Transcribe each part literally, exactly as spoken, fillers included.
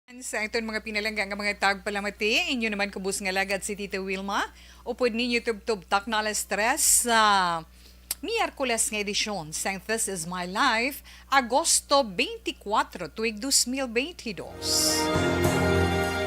Sa aton mga pinalangga nga mga tagpalamati, inyo naman kubos nga lagad si Tita Wilma. Upod ninyo tubtob takna alas tres sa Miyerkules nga edisyon sang This Is My Life, Agosto twenty-four, tuig dos mil benti dos.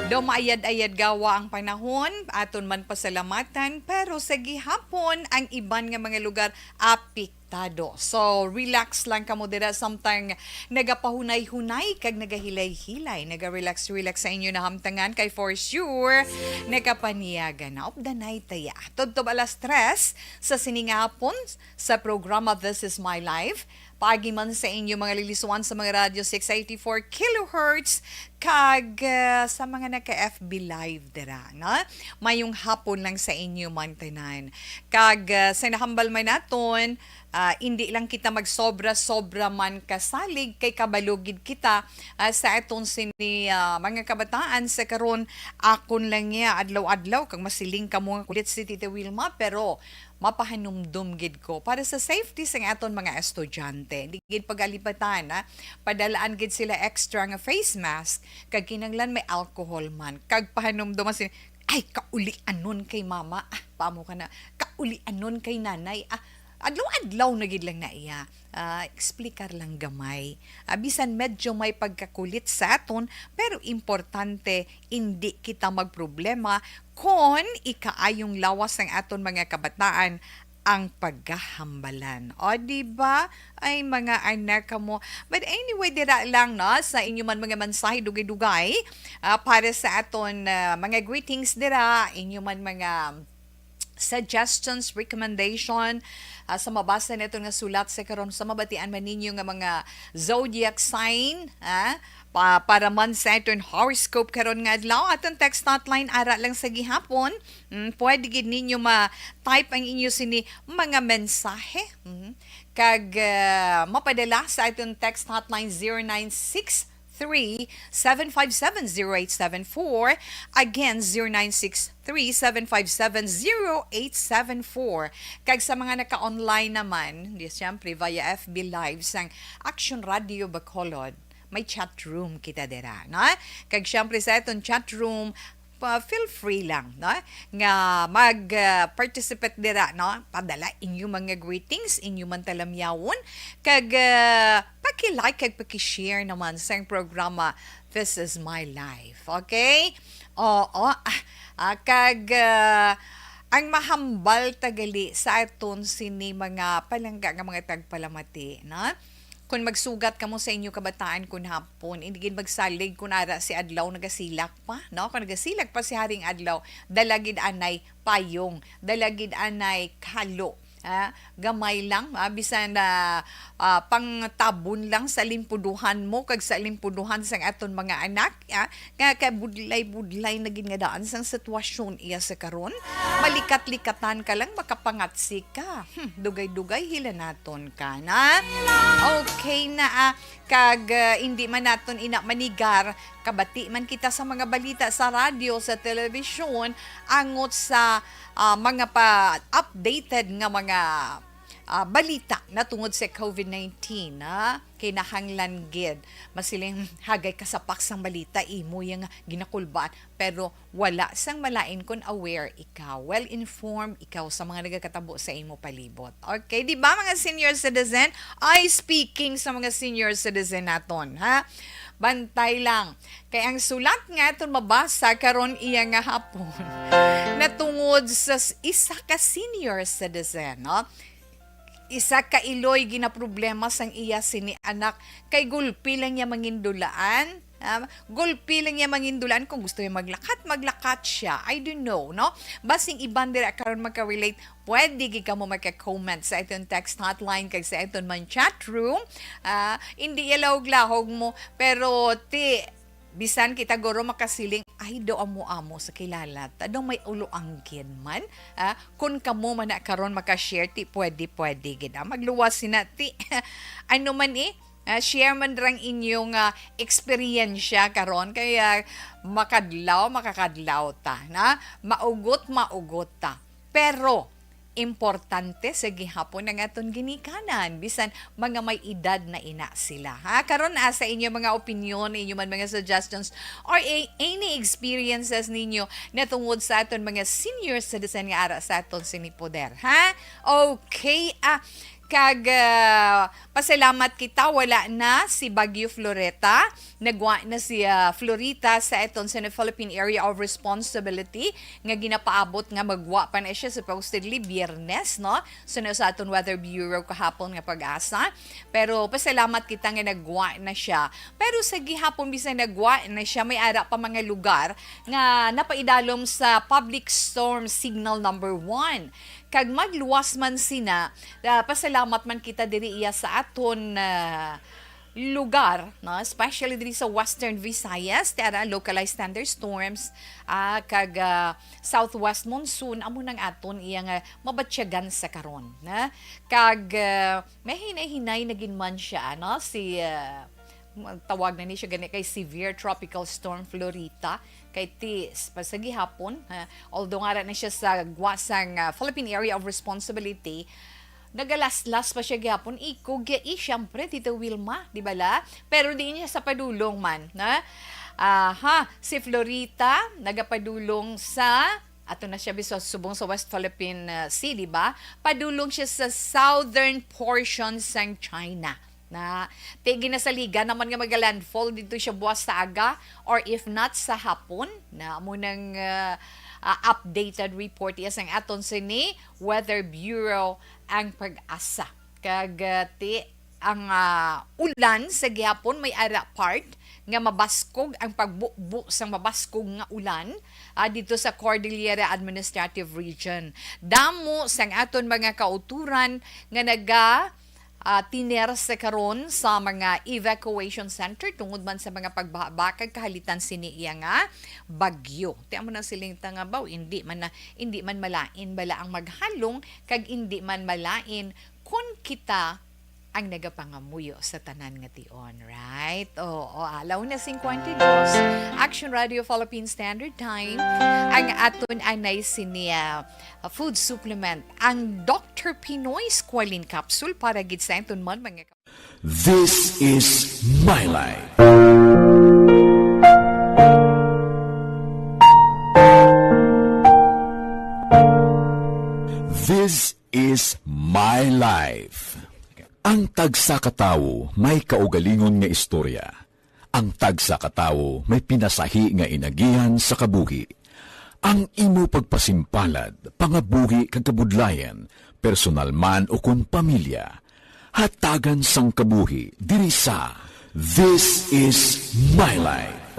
Daw maayad-ayad gawa ang panahon, aton man pasalamatan, pero sa gihapon ang iban nga mga lugar apektado. So, relax lang kamo dira, samtang nagapahunay-hunay kag nagahilay-hilay, naga-relax-relax sa inyo nahamtangan, kay for sure, nagapaniyaga na. Updanay taya. Tubtob alas tres sa sini nga hapon, sa programa This Is My Life, paagi man sa inyo mga lilisuan sa mga radyo six eighty-four kilohertz, kag, ah, sa mga naka-F B Live dira, no? Mayong hapon lang sa inyo man tanan. Kag, ah, sa nahambal man naton, ah, indi lang kita magsobra-sobra man kasalig, kay kabalo gid kita, ah, sa aton sini, ah, mga kabataan sa karon, akon lang niya adlaw-adlaw kag masiling kamo nga kulit si Tita Wilma, pero mapahanumdom gid ko para sa safety sang aton mga estudyante. Di gid pagalipatan, ha? Padalaan gid sila extra nga face mask, kag kinahanglan may alcohol man. Kag pahanumdom man sila, "Ay, kaulianon kay mama." Ah, paamo ka na, "Kaulianon kay nanay." Ah, adlaw-adlaw na gid lang na iya. Ah, explicar lang gamay. Ah, bisan medyo may pagkakulit sa aton, pero importante, indi kita magproblema kon ikaayong lawas sang aton mga kabataan ang pagkahambalan. O, di ba? Ay, mga anak kamo. But anyway, dira lang, no, sa inyo man mga mensahe dugay-dugay, ah, para sa aton, ah, mga greetings dira, inyo man mga suggestions, recommendation, ah, sa mabasa nato nga sulat sa karon, sa mabatian man ninyo nga mga zodiac sign, ah, pa, para man sa aton horoscope karon nga adlaw, aton text hotline ara lang sa gihapon. Mm, pwede gid ninyo ma-type ang inyo sini mga mensahe. Mhm. Kag, ah, mapadala sa aton text hotline zero nine six three, seven five seven, zero eight seven four. Again, zero nine six three, seven five seven, zero eight seven four. Kag sa mga naka-online naman, di, siyempre, via F B Live sang Action Radio Bacolod, may chat room kita dira, no? Kag siyempre sa aton chat room, pa, feel free lang, no? Nga mag, ah, participate dira, no? Padala inyo mga greetings, inyo man talamyawon, kag, ah, paki-like kag paki-share naman sa programa This Is My Life, okay? Oo, ah, ah, kag, ah, ang mahambal ta gali sa aton sini mga palangga nga mga tagpalamati, no? Kung magsugat kamo sa inyo kabataan kun hapon, hindi gid magsalig kun ara si adlaw nagasilak pa, no? Kung nagasilak pa si Haring Adlaw, dala gid anay payong, dala gid anay kalo. Ah, gamay lang, ah, bisan na, ah, pangtabon lang sa limpuduhan mo kag sa limpuduhan sang aton mga anak, ah, nga kay budlay-budlay na gid nga daan sang sitwasyon iya sa karon. Malikat-likatan ka lang, makapangatsi ka. Hmm, dugay-dugay hilanaton ka na. Okay na, ah, kag, ah, indi man naton ina manigar, kabati man kita sa mga balita sa radyo, sa telebisyon, angot sa, ah, mga pa updated nga mga, ah, balita natungod sa covid nineteen, ah. Kinahanglan gid masiling hagay kasapak sang balita imo yang ginakulbaan, pero wala sang malain kon aware ikaw, well informed ikaw sa mga nagakatabo sa imo palibot. Okay, di ba, mga senior citizen? Ay, speaking sa mga senior citizen naton, ha? Bantay lang. Kay ang sulat nga aton mabasa karon iya nga hapon natungod sa s-, isa ka senior citizen, no? Isa ka iloy ginaproblema sang iya sini anak, kay gulpi lang niya mangindulaan. Ah, gulpi lang niya mangindulaan. Kung gusto niya maglakat, maglakat siya. I don't know, no? Basing iban dira karon magka-relate, pwede gid kamo magka-comment sa aton text hotline kag sa aton man chat room. Ah, hindi ya lahog-lahog mo, pero ti, bisan kita guro makasiling, "Ay, do amo-amo sa kilala ta, do may ulo anggid man." Ah, kun kamo man na karon maka-share, ti pwede, pwede gid, ah. Magluwas sina, ti, ano man, eh, ah, share man rang inyong, ah, eksperyensya karon, kaya makadlaw, makakadlaw ta, na maugot, maugot ta. Pero, importante sa gihapon ang aton ginikanan, bisan mga may edad na ina sila. Ha? Karon, ah, sa inyo mga opinion, inyo man mga suggestions, or a-, any experiences ninyo natungod sa aton mga senior citizen nga ara sa aton sini poder. Ha? Okay, ah, kag, ah, pasalamat kita, wala na si Bagyo Floreta. Nagwa na si, ah, Florita sa aton sa Philippine Area of Responsibility nga ginapaabot nga magwa pa na siya supposedly Biyernes, no? So, na sa aton Weather Bureau kahapon nga pag-asa. Pero pasalamat kita nga nagwa na siya. Pero sa gihapon, bisan nagwa na siya, may ara pa mga lugar nga napaidalom sa Public Storm Signal number one. Kag magluwas man sina, ah, pasalamat man kita diri iya sa aton, ah, lugar, no? Especially diri sa Western Visayas, ti ara localized thunderstorms, ah, kag, ah, southwest monsoon, amo nang aton iya nga mabatyagan sa karon, na? Kag, ah, may hinay-hinay na gid man siya, no? Si, ah, tawag na ni siya gani kay Severe Tropical Storm Florita, kay ti, s-, pa sa gihapon, ha? Although nga na siya sa gwa sang, ah, Philippine Area of Responsibility, nagalaslas pa siya gihapon. Iko, gi-, i, siyempre, Tito Wilma, di ba la? Pero di niya sa padulong man, na? Aha, si Florita, nagapadulong sa, ato na siya, biso, subong sa West Philippine, ah, Sea, di ba? Padulong siya sa southern portion sang China. Na, ti ginasaligan naman nga magalandfall dito siya buwas sa aga, or if not, sa hapon. Na, amo nang, ah, ah, updated report iya sang aton sini Weather Bureau ang pag-asa. Kag, ah, ti, ang, ah, ulan sa gihapon may ara part nga mabaskog ang pagbubo sang mabaskog nga ulan, ah, dito sa Cordillera Administrative Region. Damo sang aton mga kauturan nga naga, ah, tiner sa karon sa mga evacuation center tungod man sa mga pagbaha-baha kag kahalitan sini iya nga bagyo. Ti amo nang siling ta nga baw, hindi man na, hindi man malain bala ang maghalong, kag hindi man malain kun kita ang nagapangamuyo sa tanan nga tion, right? Oo, alaw na singkwenta y dos, Action Radio Philippine Standard Time, ang aton anay sini, ah, food supplement, ang Doctor Pinoy Squalene Capsule para gid sa aton man mga ka- This is My Life. This is My Life. Ang tagsa ka tawo may kaugalingon nga istorya. Ang tagsa ka tawo may pinasahi nga inagihan sa kabuhi. Ang imo pagpasimpalad, pangabuhi kag kabudlayan, personal man o kon pamilya, hatagan sang kabuhi diri sa This Is My Life.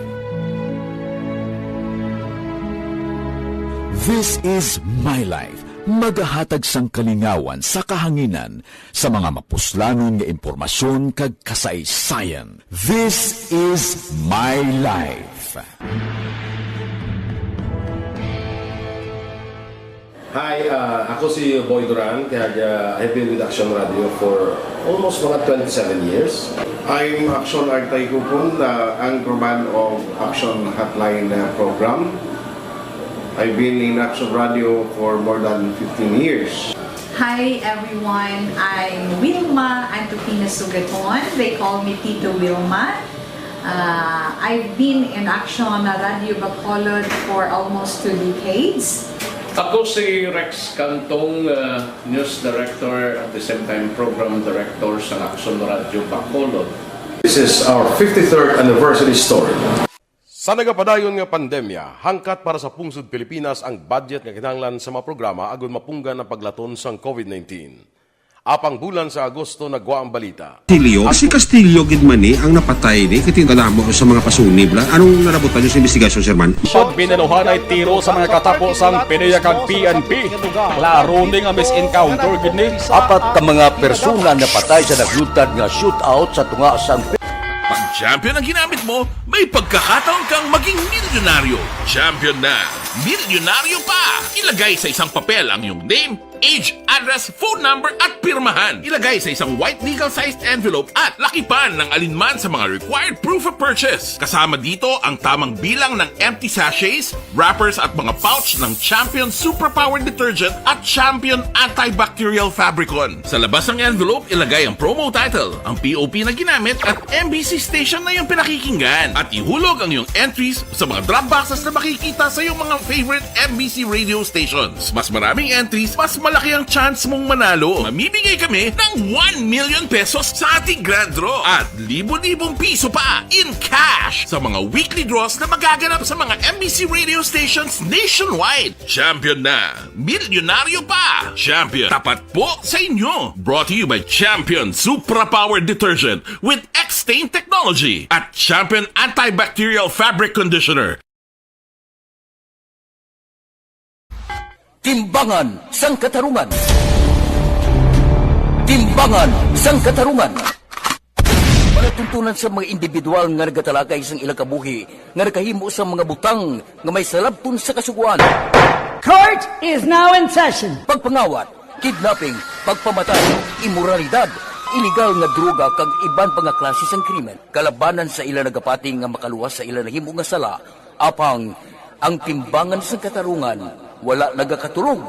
This Is My Life, magahatag sang kalingawan sa kahanginan sa mga mapuslanon nga impormasyon kag kasaysayan. This Is My Life. Hi, ah, ako si Boy Duran, kag, ah, I've been with Action Radio for almost mga twenty-seven years. I'm Action Artay Kupon, ah, anchorman of Action Hotline, ah, program. I've been in Action Radio for more than fifteen years. Hi everyone, I'm Wilma Antupina Sugaton. They call me Tito Wilma. Uh, I've been in Action Radio Bacolod for almost two decades. Ako si Rex Cantong, uh, news director, at the same time program director sa Action Radio Bacolod. This is our fifty-third anniversary story. Sa nagapadayon nga pandemya, hangkat para sa pungsod Pilipinas ang budget nga kinahanglan sa mga programa agud mapunggan ang paglaton sang covid nineteen. Apang bulan sa Agosto nagwa ang balita. Castillo, si Castillo gid man ni ang napatay ni, kay tingala mo sa mga pasunib la. Anong nalabutan niyo sa investigasyon, Sir Man? Siyam binaluhanay tiro sa mga katapo sang PDEA kag P N P. Klaro ni nga mis-encounter gid ni. Apat ka mga persona napatay sa naglutad nga shootout sa tunga sang Pag champion ang ginamit mo, may pagkakataon kang maging milyonaryo. Champion na, milyonaryo pa! Ilagay sa isang papel ang iyong name, age, address, phone number, at pirmahan. Ilagay sa isang white legal-sized envelope at lakipan ng alinman sa mga required proof of purchase. Kasama dito ang tamang bilang ng empty sachets, wrappers, at mga pouch ng Champion Superpower Detergent at Champion Antibacterial Fabricon. Sa labas ng envelope, ilagay ang promo title, ang P O P na ginamit, at M B C station na iyong pinakikinggan. At ihulog ang iyong entries sa mga drop boxes na makikita sa iyong mga favorite M B C radio stations. Mas maraming entries, mas malaki ang chance mong manalo. Mamimigay kami ng one million pesos sa ating grand draw at libo-libong piso pa in cash sa mga weekly draws na magaganap sa mga M B C radio stations nationwide. Champion na! Milyonaryo pa! Champion, tapat po sa inyo! Brought to you by Champion Supra Power Detergent with X-Stain Technology at Champion Antibacterial Fabric Conditioner. Timbangan sang Katarungan. Timbangan sang Katarungan. Palatuntunan sa mga individual nga nagatalakay sang ilang kabuhi nga nakahimo sa mga butang nga may salabton sa Kasugoan. Court is now in session. Pagpangawat, kidnapping, pagpamatay, imoralidad, iligal nga droga kag iban pa nga klase sang krimen kalabanan sa ila nagapati nga makaluwas sa ila nahimo nga sala. Apang ang timbangan sang katarungan wala nagakatulog,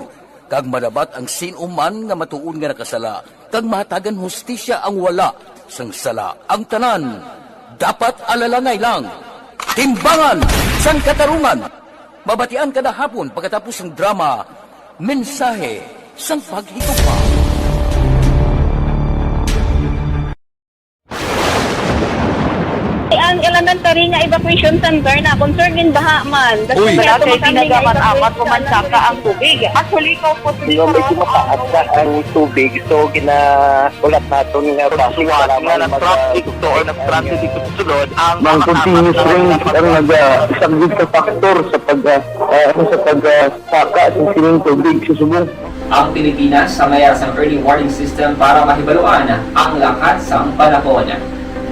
kag madabat ang sin-o man nga matuod nga nakasala, kag mahatagan hustisya ang wala sang sala. Ang tanan dapat alalangay lang. Timbangan sang Katarungan, mabatian kada hapon pagkatapos sang drama, Mensahe sang Paghigugma. Ang elementary nga evacuation center na concerned in baha man. Uy. Wala kay tinaga man amat ko man saka ang tubig. Actually, ko po. Di ba, medyo mataas na ang tubig, so ginaulat naton nga basi nga wala man nag-traffic to or nag-traffic dito sa sulod ang Mang continuous rain ang nagasaglit sa factor sa pag, ah, ah, ano, sa pag, ah, saka sa sining tubig sa subong. Ang Pilipinas sa mayar sang early warning system para mahibaluan ang lakat sang panahon.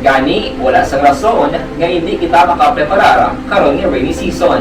Gani, wala sang rason nga indi kita makapreparar karon nga rainy season.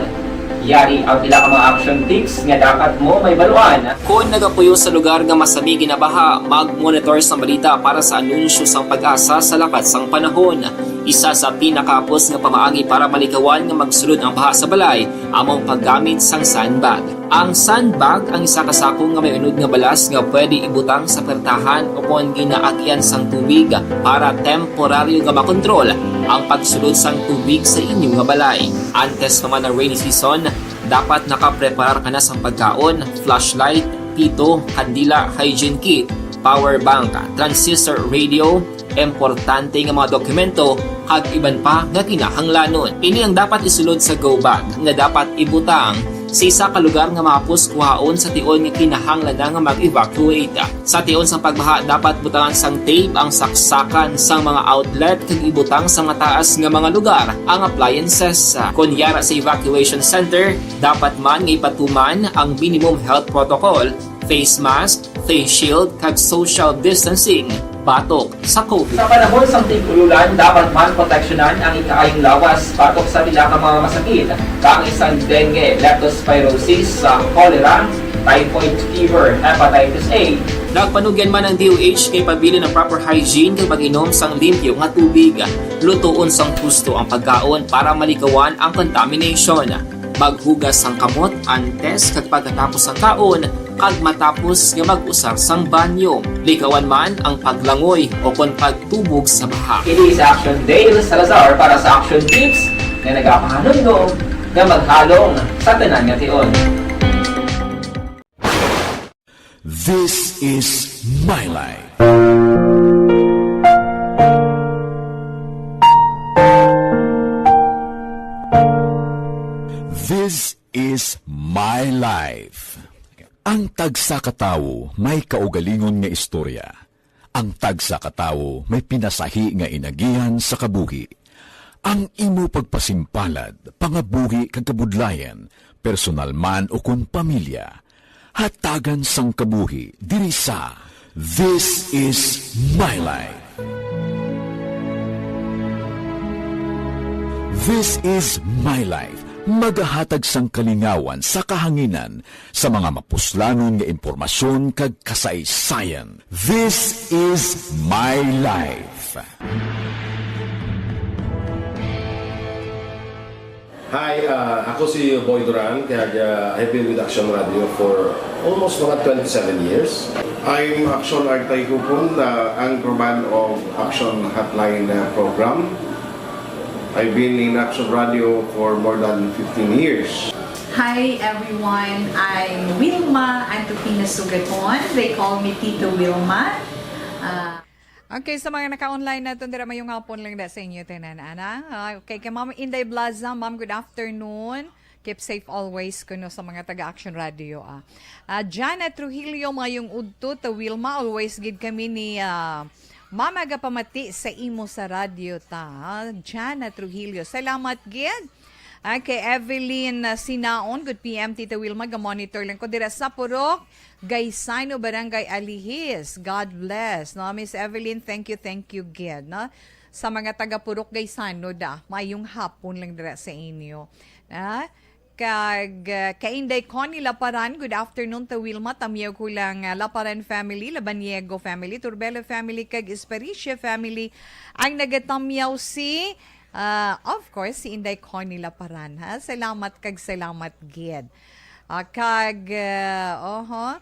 Yari ang pila ka mga action tips nga dapat mo mahibaluan. Kon nagapuyo sa lugar nga masami ginabaha, mag-monitor sang balita para sa anunsyo sang PAGASA sa lakat sang panahon. Isa sa pinakahapos nga pamaagi para malikawan nga magsulod ang baha sa balay amo ang paggamit sang sandbag. Ang sandbag ang isa ka sako nga may unod nga balas nga pwede ibutang sa puwertahan o kon ginaagian sang tubig para temporaryo nga makontrol ang pagsulod sang tubig sa inyo nga balay. Antes pa man ang rainy season, dapat nakapreparar ka na sang pagkaon, flashlight, pito, kandila, hygiene kit, power bank, transistor radio, importante nga mga dokumento, kag iban pa nga kinahanglanon. Ini ang dapat isulod sa go bag nga dapat ibutang sa isa ka lugar nga mahapos kuhaon sa tion nga kinahanglan na nga mag-evacuate. Sa tion sang pagbaha, dapat butangan sang tape ang saksakan sang mga outlet kag ibutang sa mataas nga mga lugar ang appliances. Kon yara sa evacuation center, dapat man nga ipatuman ang minimum health protocol, face mask, face shield, kag social distancing batok sa COVID. Sa panahon sang tig-ululan, dapat man proteksyonan ang ikaayong lawas batok sa pila ka mga masakit, kaangay sang dengue, leptospirosis, sa cholera, typhoid fever, hepatitis A. Nagpanugyan man ang D O H nga ipabilin ang proper hygiene kag pag-inom sang limpyo nga tubig. Lutoon sang husto ang pagkaon para malikawan ang contamination. Maghugas sang kamot antes kag pagkatapos sang kaon, kag matapos nga mag-usar sang banyo. Likawan man ang paglangoy o kon pagtubog sa baha. Ini si Action Dale Salazar para sa Action Tips nga nagapahanumdom nga maghalong sa tanan nga tion. This is my life. This is my life. Ang tagsa ka tawo may kaugalingon nga istorya. Ang tagsa ka tawo may pinasahi nga inagihan sa kabuhi. Ang imo pagpasimpalad, pangabuhi kag kabudlayan, personal man ukon pamilya, hatagan sang kabuhi diri sa This Is My Life. This Is My Life. Magahatag sang kalingawan sa kahanginan sa mga mapuslanon nga impormasyon kag kasaysayan. This is My Life. Hi, ah, ako si Boy Duran, kag, ah, I've been with Action Radio for almost mga twenty-seven years. I'm Action Artay Kupon, ah, anchorman of Action Hotline, ah, program. I've been in Action Radio for more than fifteen years. Hi everyone, I'm Wilma Antupina Sugaton. They call me Tito Wilma. Ah, Okay, sa mga naka-online naton dira, mayong hapon lang da sa inyo tanan, ana. Ah, okay, kay Ma'am Inday Blaza, Ma'am, good afternoon. Keep safe always kuno sa mga taga Action Radio, ah. Ah, Jana Trujillo, mayong udto ta Wilma, always gid kami ni, ah, Mama gapamati sa imo sa radyo ta, ah. Jana Trujillo, salamat gid. Ah, kay Evelyn, ah, Sinaon, good P M, Tita Wilma, ga-monitor lang ko dira sa Purok Gaisano, Barangay Alihis. God bless, no? Miss Evelyn, thank you, thank you gid, no? Sa mga taga Purok Gaisano da, mayong hapon lang dira sa inyo. Ah, kag, ah, kay Inday Connie Laparan, good afternoon ta Wilma, tamyaw ko lang, ah, Laparan family, Labaniego family, Turbelo family, kag Espericia family, ang nagatamyaw si Ah, of course, si Inday Connie Laparan, ha? Salamat kag salamat gid. Ah, kag, ah, oho.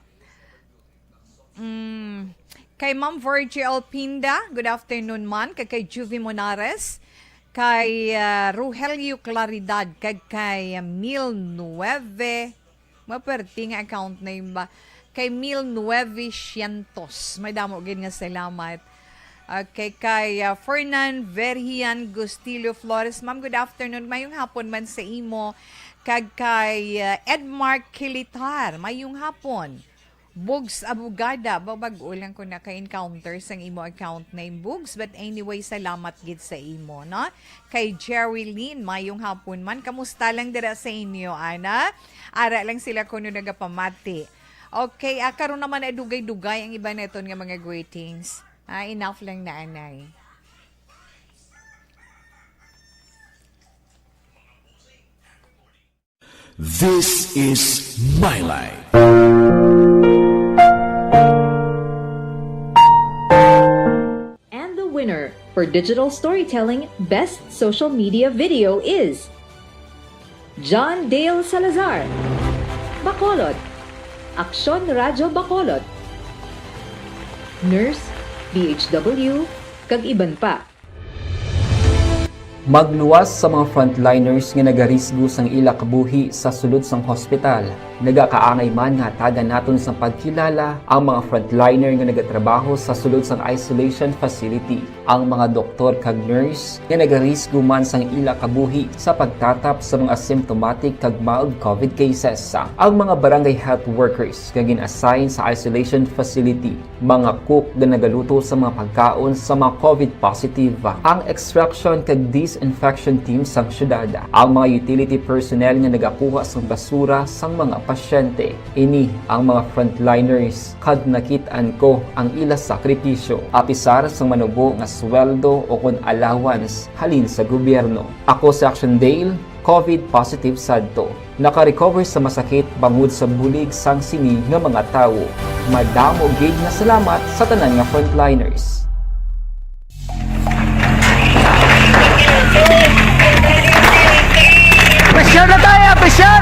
Mm, kay Ma'am Virgie Alpinda, good afternoon, man. Kag kay Juvie Monares, kay, ah, Rogelio Claridad, kag kay Mil Nueve, Maperti nga account name ba? Kay Mil Nuevecientos. Madamo gid nga salamat. Okay, kay, ah, Fernan Verian Gustilio Flores. Ma'am, good afternoon. Mayong hapon man sa imo. Kag kay, ah, Edmark Kilitar. Mayong hapon. Bugs Abugada. Ba-, bag-o lang ko naka-encounter sang imo account name, Bugs. But anyway, salamat gid sa imo, no? Kay Jerry Lynn, mayong hapon man. Kamusta lang dira sa inyo, ana? Ara lang sila kuno nagapamati. Okay, ah, karon naman ay dugay-dugay ang iba naton nga mga greetings. Ah, enough lang na, anay. This is My Life. And the winner for digital storytelling best social media video is John Dale Salazar, Bacolod, Aksyon Radyo Bacolod, Nurse, D H W, kag iban pa. Magluwas sa mga frontliners nga nagarisgo sang ila kabuhi sa sulod sang hospital. Nagakaangay man nga hatagan naton sang pagkilala ang mga frontliner nga nagatrabaho sa sulod sang isolation facility. Ang mga doktor kag nurse nga nagarisgo man sang ila kabuhi sa pagtatap sa mga asymptomatic kag mild covid cases. Ang mga barangay health workers nga gin-assign sa isolation facility, mga cook nga nagaluto sa mga pagkaon sa mga covid positive, ang extraction kag disinfection team sang syudad, ang mga utility personnel nga nagakuha sang basura sang mga pasyente. Ini ang mga frontliners kag nakit-an ko ang ila sakripisyo, apisar sang manubo nga sweldo o kon allowance halin sa gobyerno. Ako si Action Dale, covid positive sadto. Naka-recover sa masakit bangod sa bulig sang sini nga mga tawo. Madamo gid nga salamat sa tanan nga frontliners. Pressure na tayo! Pressure!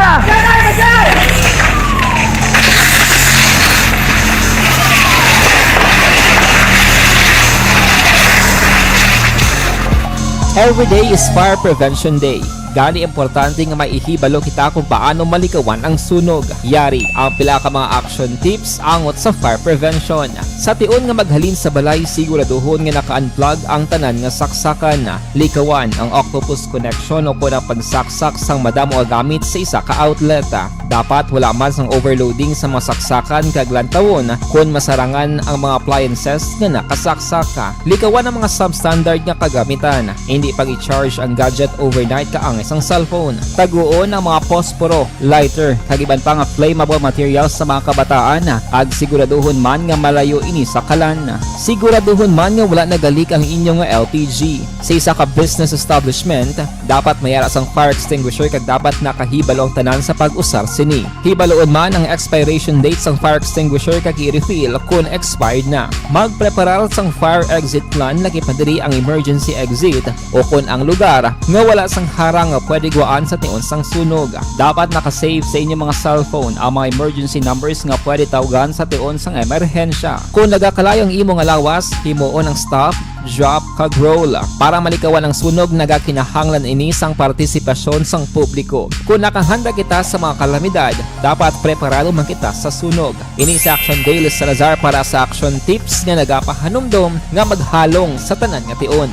Every day is Fire Prevention Day. Gani, importante nga may ihibalo kita kung paano malikawan ang sunog. Yari ang pila ka mga action tips angot sa fire prevention. Sa tion nga maghalin sa balay, siguraduhon nga naka-unplug ang tanan nga saksakan. Likawan ang octopus connection o kon ang pagsaksak sang madamo nga gamit sa isa ka outlet. Dapat wala man sang overloading sa mga saksakan kag lantawon kon masarangan ang mga appliances nga nakasaksak. Likawan ang mga substandard nga kagamitan. Indi pag-i-charge ang gadget overnight kaangay sang cellphone. Taguon ang mga posporo, lighter, kag iban pa nga flammable materials sa mga kabataan, kag siguraduhon man nga malayo ini sa kalan. Siguraduhon man nga wala nagalik ang inyo nga L P G. Sa isa ka business establishment, dapat may ara sang fire extinguisher kag dapat nakahibalo ang tanan sa pag-usar sini. Hibaluon man ang expiration date sang fire extinguisher kag i-refill kon expired na. Magpreparar sang fire exit plan, lakip na diri ang emergency exit, o kon ang lugar nga wala sang harang nga pwede guwaan sa tion sang sunog. Dapat naka-save sa inyo mga cellphone ang mga emergency numbers nga pwede tawgan sa tion sang emerhensya. Kon nagakalayo ang imo nga lawas, himuon ang stop, drop, kag roll. Para malikawan ang sunog, nagakinahanglan ini sang partisipasyon sang publiko. Kon nakahanda kita sa mga kalamidad, dapat preparado man kita sa sunog. Ini si Action Daily Salazar para sa Action Tips nga nagapahanumdom nga maghalong sa tanan nga tion.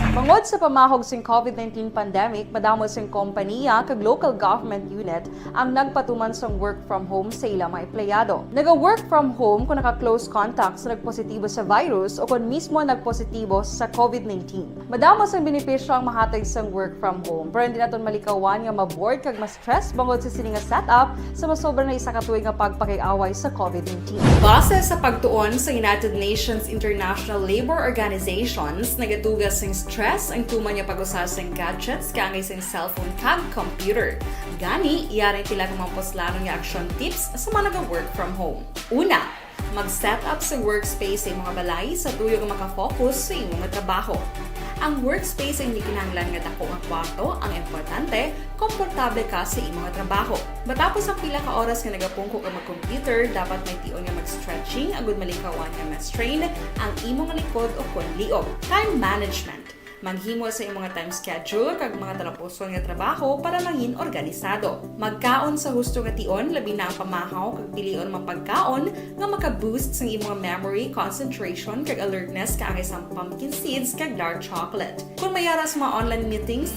Bangod sa pamahog sing covid nineteen pandemic, madamo sing kompaniya kag local government unit ang nagpatuman sang work from home sa ila mga empleyado. Naga-work from home kung naka-close contact sa nagpositibo sa virus o kon mismo nagpositibo sa covid nineteen. Madamo sang benepisyo ang mahatag sang work from home, pero hindi naton malikawan nga ma-bored kag ma-stress bangod sa sini nga setup sa masobra na isa ka tuig nga pagpakig-away sa covid nineteen. Base sa pagtuon sa United Nations International Labour Organizations, nagatuga sing stress ang tuman nga pag-usa sing gadgets kaangay sing cellphone kag computer. Gani, yari ang pila ka mga puslanon nga action tips sa mga naga-work from home. Una, mag-set up sa workspace sa imong balay sa tuyo nga maka-focus sa imo nga trabaho. Ang workspace ang hindi kinahanglan nga dako nga kwarto, ang importante, komportable ka sa imo nga trabaho. Matapos ang pila ka oras nga nagapungko ka mag-computer, dapat may tion nga mag-stretching agud malikawan nga ma-strain ang imo nga likod o kon liog. Time management. Maghimo sa imong nga time schedule kag mga talapuson nga trabaho para mangin organisado. Magkaon sa husto nga tion, labi na ang pamahaw kag pilion mga pagkaon nga maka-boost sang imong memory, concentration, kag alertness kaangay sang pumpkin seeds kag dark chocolate. Kung may ara sa mga online meetings,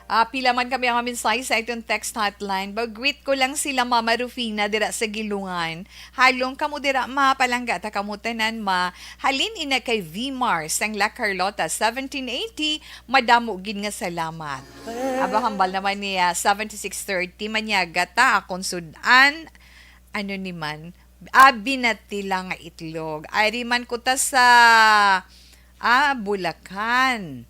Ah, pila man kami ang mensahe sa iton text hotline. Ba, greet ko lang sila Mama Rufina dira sa Gilungan. Halong kamo dira, ma, palangga ta kamo tanan, ma. Halin ina kay Vimar sang La Carlota, seventeen eighty. Madamo gid nga salamat. Aba, hambal naman niya, seventy-six thirty, manyaga ta, akon sud-an. Ano ni man? Abi na tila nga itlog. Ari man ko ta sa, ah, Bulacan.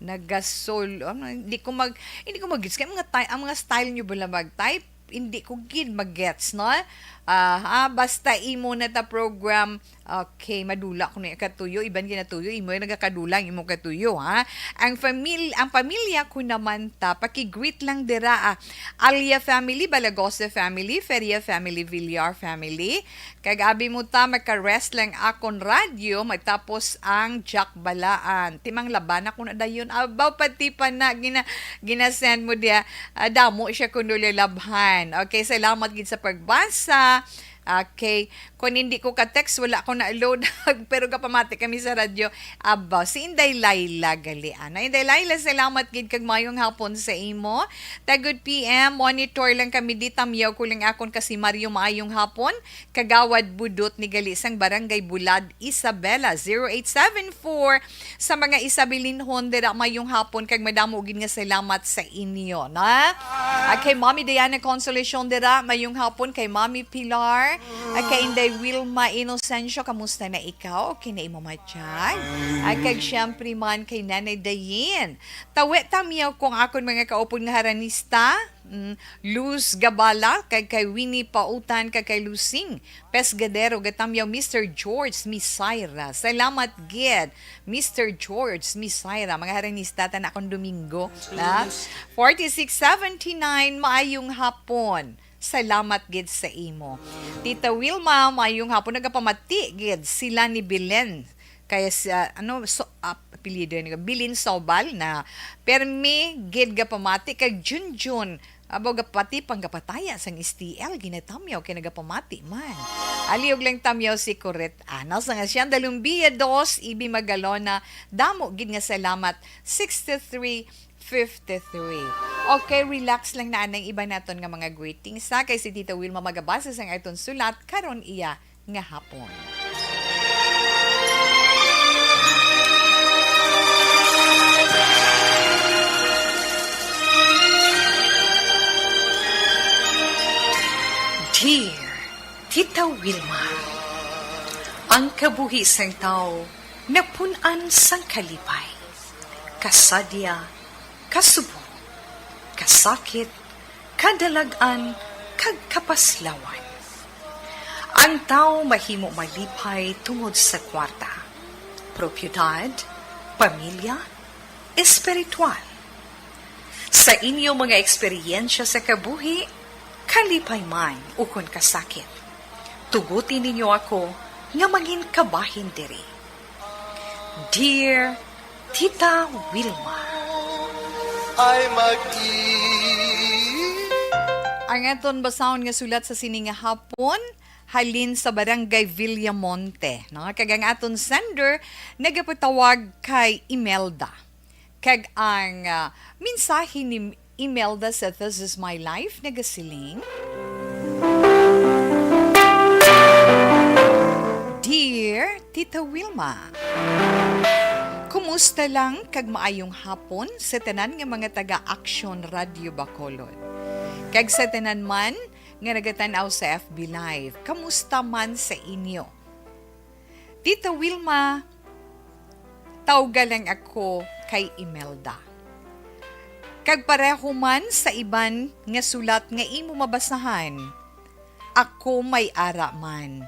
Nagasol, ano, hindi ko mag, hindi ko mag-gets. Kaya mga ty-, ang mga style nyo bala mag-type, hindi ko gid mag-gets, no? Ah, ah, basta imo na ta program, okay, madula ko na katuyo, iban ginatuyo, imo yung nagakadula, imo katuyo, ha? Ang famil-, ang pamilya ko naman ta, paki-greet lang dira, ah. Alia family, Balagosa family, Feria family, Villar family, Kag abi mo ta, maka-rest lang akon radyo, matapos ang Jack Balaan. Timang laban ako na dayon. Abaw, pati pa na, gina-, ginasend mo diya. Ah, damo siya kuno lalabhan. Okay, salamat gid sa pagbasa. Okay, kung hindi ko ka-text, wala ko na-load. Pero gapamati kami sa radyo. Abaw, si Inday Laila Galiana. Inday Laila, salamat gid kag mayong hapon sa imo. Tagod P M, monitor lang kami di, tamyaw ko lang akon kasi Mario, maayong hapon. Kagawad Budot ni gali sang Barangay Bulad, Isabela, zero eight seven four. Sa mga Isabilinhon dira, mayong hapon kag madamo gid nga salamat sa inyo, na? Ah, kay Mami Diana Consolacion dira, mayong hapon kay Mami Pilar. Ah, kay Inday Wilma Inocencio, kamusta na ikaw? Okay na imo matyag? Ah, kag syempre man kay Nanay Dayin. Tawi tamyaw kong akon mga kaupod nga haranista. Mm, Luz Gabala, kag kay Winnie Pautan, kag kay Lusing Pesgadero, gatamyaw Mister George Misaira. Salamat gid, Mister George Misaira. Mga haranista ta na akong Domingo, na? Forty-six seventy-nine, maayong hapon. Salamat gid sa imo. Tita Wilma, maayong hapon. Nagapamati gid sila ni Belen. Kaya sa, ano, so, ap-, apelyido ni Bilin Sobal na permi gid gapamati kag Junjun. Abaw, gapati pang gapataya sang S T L, ginatamyaw kay nagapamati man. Aliog lang tamyaw si Coret Ana sa nga siyang Dalumbia dos, Ibi Magalona. Damo gid nga salamat, sixty-three fifty-three. Okay, relax lang na anang iba naton nga mga greetings, ha? Kay si Tita Wilma magabasa sang aton sulat karon iya nga hapon. Tita Wilma, ang kabuhi sang tawo napun-an sang kalipay, kasadya, kasubo, kasakit, kadalag-an, kag kapaslawan. Ang tawo mahimo malipay tungod sa kwarta, propiedad, pamilya, espiritual. Sa inyo mga eksperyensya sa kabuhi, kalipay man ukon kasakit, tuguti ninyo ako nga mangin kabahin diri. Dear Tita Wilma. Ay mag-i- Ang aton basahon nga sulat sa sini nga hapon, halin sa Barangay Villamonte, no? Kag ang aton sender nagapatawag kay Imelda. Kag ang, ah, mensahe ni Imelda sa This Is My Life nagasiling, Dear Tita Wilma, kumusta lang kag maayong hapon sa tanan nga mga taga Action Radio Bacolod, kag sa tanan man nga nagatan-aw sa F B Live. Kamusta man sa inyo? Tita Wilma, tawga lang ako kay Imelda. Kag pareho man sa iban nga sulat nga imo mabasahan, ako may ara man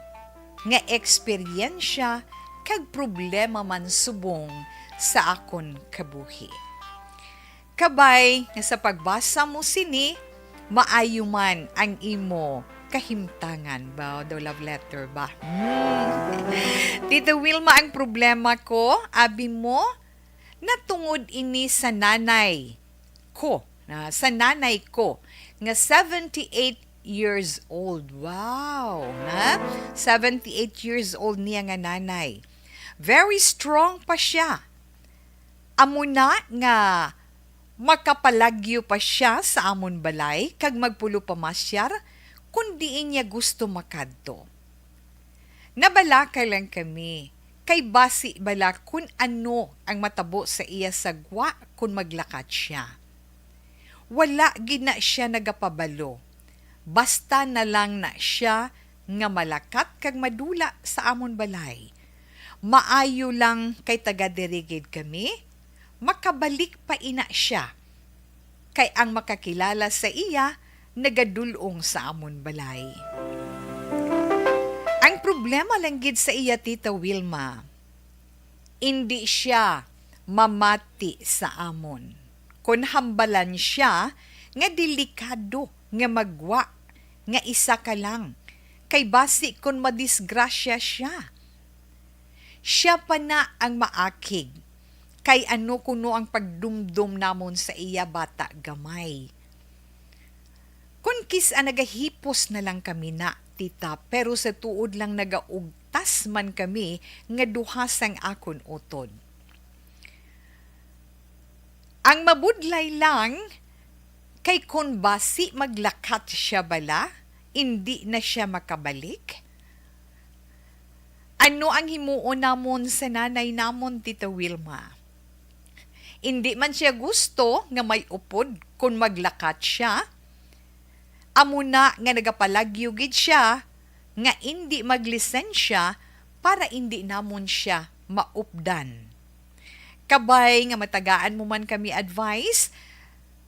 nga eksperyensya kag problema man subong sa akon kabuhi. Kabay nga sa pagbasa mo sini, maayo man ang imo kahimtangan. Ba, daw love letter ba? Hmm. Tita Wilma, ang problema ko, abi mo, natungod ini sa nanay ko, na, sa nanay ko, nga seventy-eight years old. Wow, na? Seventy-eight years old niya nga nanay. Very strong pa siya. Amo na nga makapalagyo pa sia sa amon balay kag magpulopamasyar kon diin niya gusto makadto. Nabalaka lang kami, kay basi bala kon ano ang matabo sa iya sa gwa kon maglakat sia. Wala gid na sia nagapabalo. Basta na lang na sia nga malakat kag madula sa amon balay. Maayo lang kay taga diri gid kami, makabalik pa ina sia. Kay ang makakilala sa iya nagadul-ong sa amon balay. Ang problema lang gid sa iya, Tita Wilma, indi sia mamati sa amon. Kon hambalan sia nga delikado nga maggwa nga isa ka lang, kay basi kon madisgrasya sia, sia pa na ang maakig. Kay ano kuno ang pagdumdom namon sa iya bata gamay? Kon kis-a nagahipos na lang kami na, tita, pero sa tuod lang nagaugtas man kami nga duha sang akon utod. Ang mabudlay lang, kay kon basi maglakat sia bala, indi na sia makabalik. Ano ang himuon namon sa nanay namon, Tita Wilma? Indi man sia gusto nga may upod kon maglakat sia. Amo na nga nagapalagyo gid sia nga indi maglisensya para indi namon sia maupdan. Kabay nga matagaan mo man kami advice,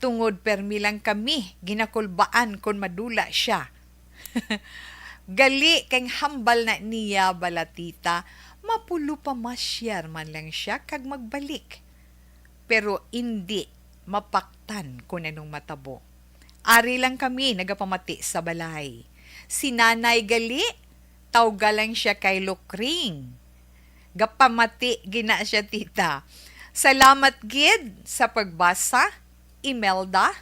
tungod permi lang kami ginakulbaan kon madula sia. Gali kay ang hambal na niya bala, tita, mapulopamasyar man lang sia kag magbalik. Pero indi mapaktan kon anong matabo. Ari lang kami nagapamati sa balay. Si nanay gali, tawga lang sia kay Lukring. Gapamati gina sia, tita. Salamat gid sa pagbasa, Imelda,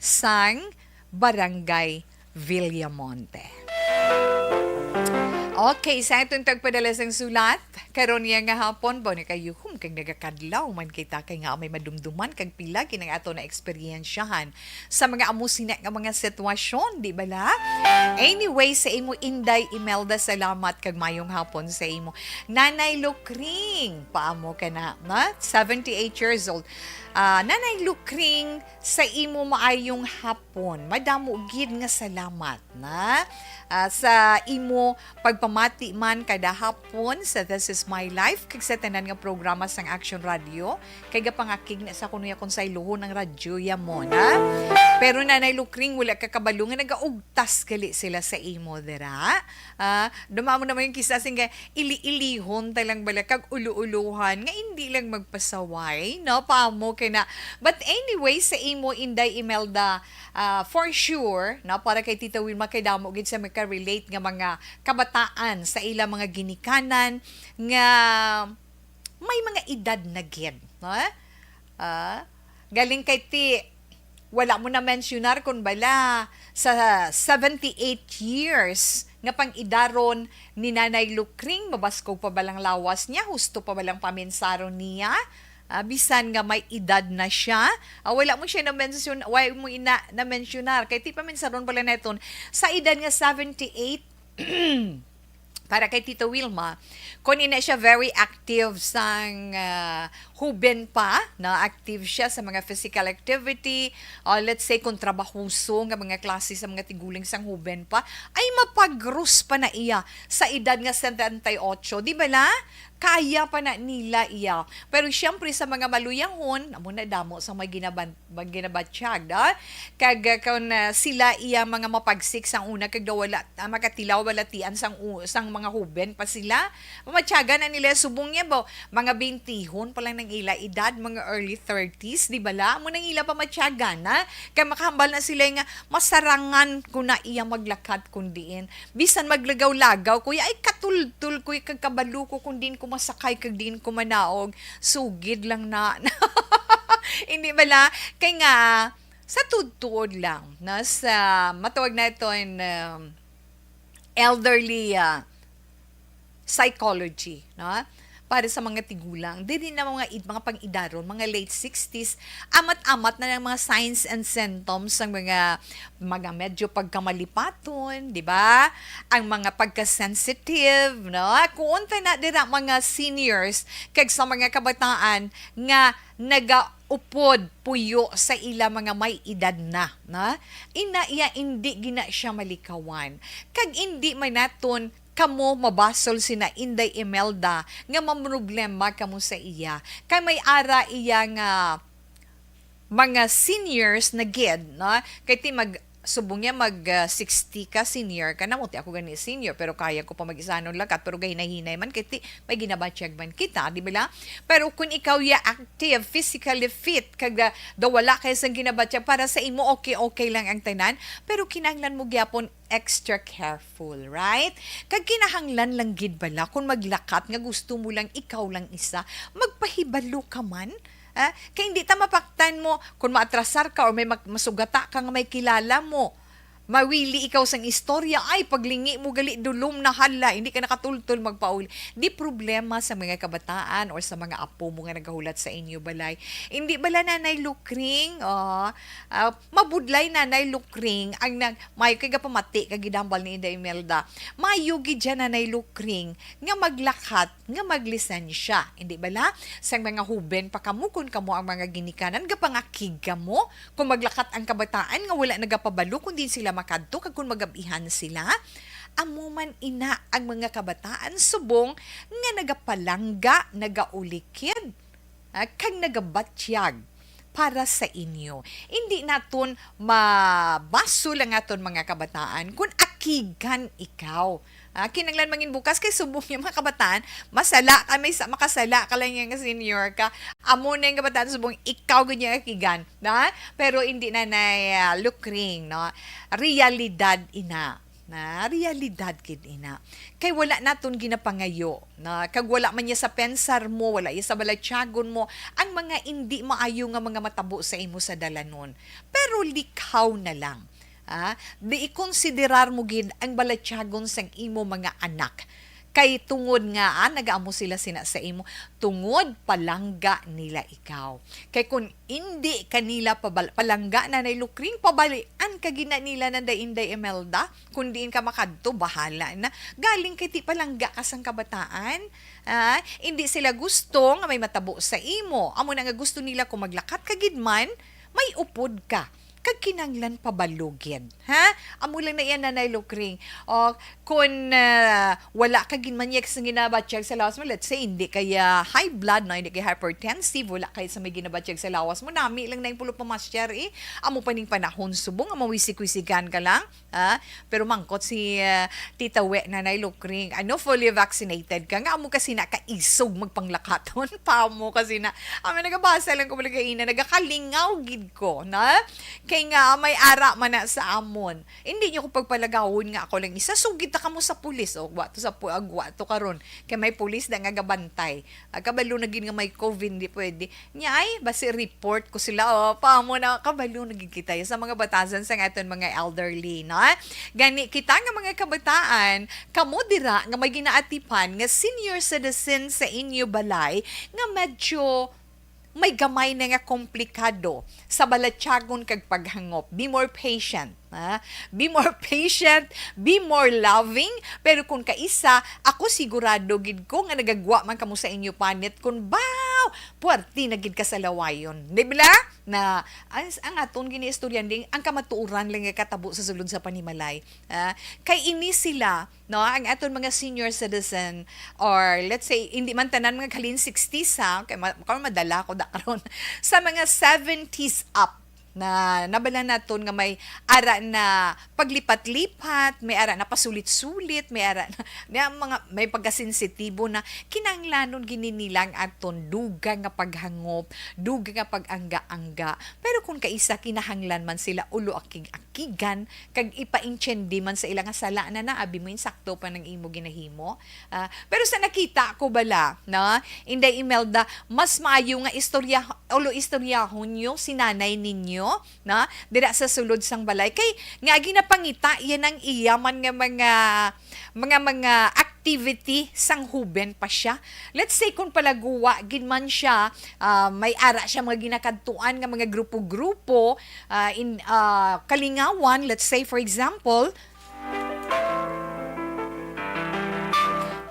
sang Barangay Villamonte. Okay, sa aton tagpadala sang sulat, Karon niya nga hapon, ba ni kayo, hmm, kag nagakadlaw man kita kay nga may madumduman kag pila gid ang ato na eksperyensyahan sa mga amo sina nga mga sitwasyon, di bala? Anyway, sa imo, Inday Imelda, salamat kag mayong hapon sa imo. Nanay Lukring, paamo ka na, na? Seventy-eight years old. Ah, Nanay Lukring, sa imo maayong hapon. Madamo gid nga salamat na, ah, sa imo pagpamati man kada hapon sa This Is My Life kag sa tanan nga programa sang Action Radio. Kay gapangakig na sa kuno ya konsaylohon ang radyo ya mo na. Pero, Nanay Lukring, wala ka kabalo nga nagaugtas gali sila sa imo dira. Ah, dumamo naman yung kisa sing ili-ilihon ta lang bala kag ulo-ulohan nga hindi lang magpasaway, no? Paamo kay na. But anyway, sa imo, Inday Imelda, ah, for sure, no, para kay Tita Wilma, kay damo gid sa maka-relate nga mga kabataan sa ilang mga ginikanan nga may mga edad na gid, no? Ah, galing kay ti, wala mo na mensyonar kun bala sa seventy-eight years nga pang-idaron ni Nanay Lukring, mabaskog pa balang lawas niya, husto pa balang paminsaron niya, ah, bisan nga may edad na siya. Ah, wala mo siya na-mention, wala mo ina na-mensionar. Kay ti paminsaron pala naton, sa edad nga seventy-eight, para kay Tita Wilma, kung ina siya very active sang, ah, huben pa, na active siya sa mga physical activity, or let's say, kung trabahoso nga mga klase sa mga tigulang sang huben pa, ay mapagros pa na iya sa edad nga setenta y ocho, di bala? Kaya pa na nila iya. Pero siyempre, sa mga maluyahon, amo na damo sa may ginaban-, mag-, ginabatyag, da? Kag, ah, kung, ah, sila iya mga mapagsik sang una, kag daw wala, ah, makatilaw, balatian sang u-, sang mga huben pa sila, mamatyagan na nila, subong niya ba, mga bentihon pa lang nang ila edad, mga early thirties, di bala? Amo nang ila pamatyagan, ha? Kay makahambal na sila nga masarangan ko na iya maglakat kun diin. Bisan maglagaw-lagaw ko, ay katultol ko, kag kabalo ko kung diin ko masakay, kag diin ko manaog. Sugid lang na. Hindi bala? Kay nga, sa tuod-tuod lang, no? Sa, matawag naton, um, elderly, ah, psychology, no? Para sa mga tigulang, diri na mga id-, mga pang-idaron, mga late sixties, amat-amat na ang mga signs and symptoms sang mga, mga medyo pagkamalipaton, di ba? Ang mga pagka-sensitive, no? Kuon ta na dira mga seniors, kag sa mga kabataan nga nagaupod puyo sa ila mga may edad na, na? Ina iya indi gina siya malikawan. Kag indi man naton kamo mabasol sina Inday Imelda nga mamroblema kamo sa iya. Kay may ara iya nga mga seniors na gid, no? Kay ti mag-, subong niya mag, ah, sixty ka, senior ka na mo. Ti ako gani senior, pero kaya ko pa mag-isanon lakat, pero gahinay-hinay man, kay ti may ginabatyag man kita, di ba la? Pero kung ikaw ya active, physically fit, kag, ah, daw wala kay sang ginabatyag, para sa imo, okay, okay lang ang tanan, pero kinahanglan mo gyapon extra careful, right? Kag kinahanglan lang gid bala kung maglakat nga gusto mo lang ikaw lang isa, magpahibalo ka man. Ah, kay hindi ta mapaktan mo kung maatrasar ka or may mag-, masugata ka nga may kilala mo. Mawili ikaw sang istorya, ay, paglingi mo gali, dulom na hala, hindi ka nakatultol magpauli. Di problema sa mga kabataan or sa mga apo mo nga nagahulat sa inyo balay. Hindi bala, Nanay Lukring? Oh, ah, mabudlay, Nanay Lukring, ang nag-, mayo kay gapamati ka gid hambal ni Inday Imelda. Mayo gid siya, Nanay Lukring, nga maglakat, nga maglisensya. Hindi bala? Sang mga huben pa kamo, kun kamo ang mga ginikanan, gapangakig kamo, kung maglakat ang kabataan nga wala nagapabalo kung diin sila makadto, kag kung magabihan sila. Amo man ina ang mga kabataan subong nga nagapalangga, nagaulikid, ah, kag nagabatyag para sa inyo. Hindi naton mabasol ang aton mga kabataan kung akigan ikaw. Ah, kinanglan mangin bukas kay subong niya mga kabataan, masala ka, may sa-, makasala ka lang niya nga senior ka. Amo na yung kabataan subong ikaw gud niya akigan, na? Pero hindi na na, ah, Lukring, no? Realidad ina. Na, realidad gid ina. Kay wala naton ginapangayo, na, kag wala man niya sa pensar mo, wala niya sa balatyagon mo, ang mga indi maayo nga mga matabo sa imo sa dalanon. Pero likhaw na lang. Ah, di ikonsiderar mo gid ang balatyagon sang imo mga anak. Kay tungod nga, ah, nagaamo sila sina sa imo, tungod palangga nila ikaw. Kay kun indi ka nila pabal-, palangga, Nanay Lukring, pabalian ka gid na nila, Nanay Inday Imelda. Kun diin ka makadto, bahala na. Galing kay ti palangga ka sang kabataan. Ah, indi sila gusto nga may matabo sa imo. Amo na nga gusto nila, kung maglakat ka gid man, may upod ka. Kag kinahanglan pabalo gid, ha? Amo lang na iya, Nanay Lukring. O, kun, ah, wala ka gid man iya sa ginabatyag sa lawas mo, let's say, hindi kaya high blood, no? Hindi kaya hypertensive, wala kaya sa may ginabatyag sa lawas mo, nami lang na yung pulo pamasyar, eh. Amo pa ning panahon subong nga mawisik-wisikan ka lang, ha? Pero mangkot si, ah, Tita We, Nanay Lukring, ano, fully vaccinated ka, nga amo kasi na kaisog magpanglakaton, pa mo kasi na, amo, nagabasa lang ko, malagaina, nagakalingaw gid ko, na? Kay nga, may ara man na sa amon. Hindi niyo ko pagpalagawon nga ako lang isa. Sugita ka mo sa pulis, o, wa to sa pu-, agwa to karon. Kay may pulis na nga gabantay. Ah, kabalo na gid nga may covid, hindi pwede. Nya ay, basi report ko sila, o, pa mo na, kabalo na gid kita sa mga batasan sa aton mga elderly, no? Gani, kita nga mga kabataan, kamo dira nga may ginaatipan nga senior citizen sa inyo balay, nga medyo may gamay na nga komplikado sa balatyagon kag paghangop. Be more patient, ha? Be more patient, be more loving. Pero kung kaisa, ako sigurado gid ko nga nagagwa man kamo sa inyo panit kung, baw, puwerte na gid ka sa lawayon. Di ba? Na ang, ang aton giniistoryan din, ang kamatuoran lang nga katabo sa sulod sa panimalay. Ah, kay ini sila, no, ang aton mga senior citizen, or let's say, hindi man tanan mga halin sixties, ha, kay ma-, karon madala ko da karon, sa mga seventies up, na nabala naton nga may ara na paglipat-lipat, may ara na pasulit-sulit, may ara na, na mga, may pagkasensitibo na, kinahanglanon gini nila ang aton dugang nga paghangop, dugang nga pag-angga-angga. Pero kung kaisa, kinahanglan man sila ulo akig-akigan, kag ipaintiende man sa ila nga sala na na, abi mo, insakto pa nang imo ginahimo. Ah, pero sa nakita ko bala, no, Inday Imelda, mas maayo nga istorya, ulo istoryahon niyo si nanay ninyo, no, dira sa sulod sang balay. Kay nga ginapangita yan ang iya man nga mga, mga, mga activity sang huben pa siya. Let's say, kung palaguwa gid man siya, ah, may ara siya mga ginakadtuan nga mga grupo-grupo, ah, in, ah, kalingawan, let's say, for example,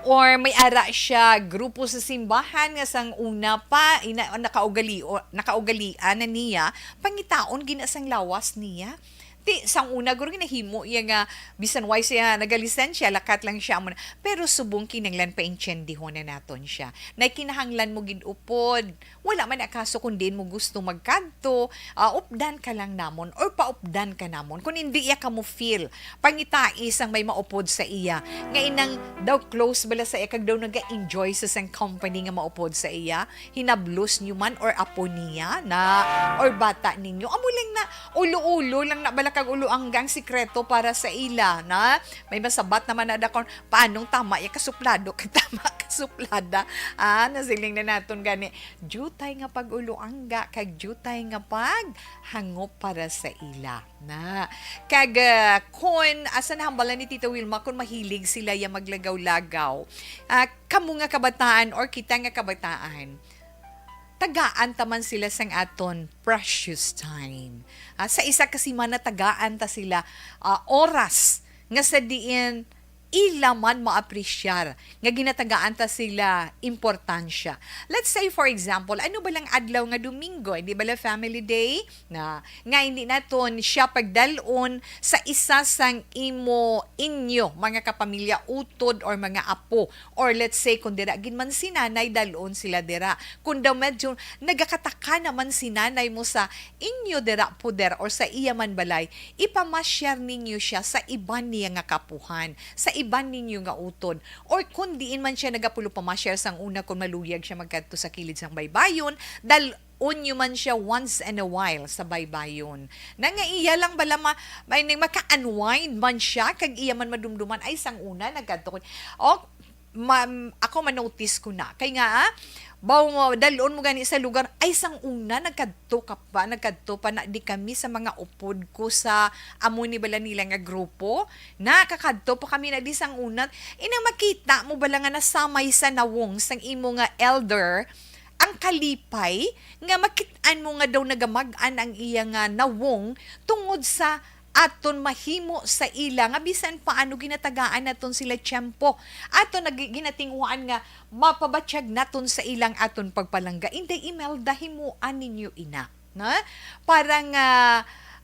or may ara siya grupo sa simbahan nga sang una pa, ina-, nakaugali-, o, nakaugalian na niya, pangitaon gina sang lawas niya. Ti, sang una, guro, ginahimo iya nga, bisan way siya nagalisensya, lakat lang siya, amo na. Pero subong kinahanglan paintiendihon na naton siya. Na kinahanglan mo gid upod. Wala man na kaso kung diin mo gusto magkadto, ah, updan ka lang namon or paupdan ka namon. Kung hindi iya ka mo feel, pangitai sang may maupod sa iya. Nga inang daw close bala sa iya, kag daw naga-enjoy sa sang company nga maupod sa iya. Hinablos niyo man or apo niya na, or bata ninyo. Amo lang na, ulo-ulo lang na bala kag ulo anggang sikreto para sa ila na. May masabat naman na dakon, paanong tama ya kasuplado kag tama kasuplada? Ah, nasiling na naton gani, diutay nga pag-ulo angga kag diutay nga paghangop para sa ila. Na. Kag, ah, kun asa na hambalan ni Tita Wilma, kun mahilig sila ya maglagaw-lagaw, ah, kamo nga kabataan or kita nga kabataan, tagaan ta man sila sang aton precious time. Ah, sa isa ka semana, tagaan ta sila, ah, oras nga sa diin ila man maapresyar nga ginatagaan ta sila importansya. Let's say, for example, ano ba lang adlaw nga Domingo, hindi ba la family day? Na, nga hindi naton siya pagdalon sa isa sang imo, inyo, mga kapamilya, utod or mga apo. Or let's say, kung dira gid man si nanay, dalon sila dira. Kung daw medyo nagakataka naman si nanay mo sa inyo dira poder or sa iya man balay, ipamasyar ninyo siya sa iban niya nga kapuhan, sa iban ninyo nga utod. Or kung diin man siya nagapulo pamasyar sang una, kung maluyag siya magkadto sa kilid sang baybayon, dal-on nyo man siya once in a while sa baybayon. Na nga iya lang bala ma-, may nang maka-unwind man siya, kag iya man madumduman, ay, sang una, nagkadto ko. O, ma-, ako ma-notice ko na. Kay nga, ah, baw mo, dalon mo gani sa lugar, ay, sang una, nagkadto ka pa, nagkadto pa na di kami sa mga upod ko sa amo ni bala nila nga grupo. Nakakadto pa kami na di sang una. Inang makita mo bala nga nasamay sa nawong sang imo nga elder, ang kalipay nga makit-an mo nga daw nagamag-an ang iya nga nawong tungod sa aton mahimo sa ila nga bisan paano ginatagaan naton sila tiyempo. Aton nag-, ginatinguhaan nga mapabatyag naton sa ilang aton pagpalangga. Inday Imelda, himuan ninyo ina, na? Para nga,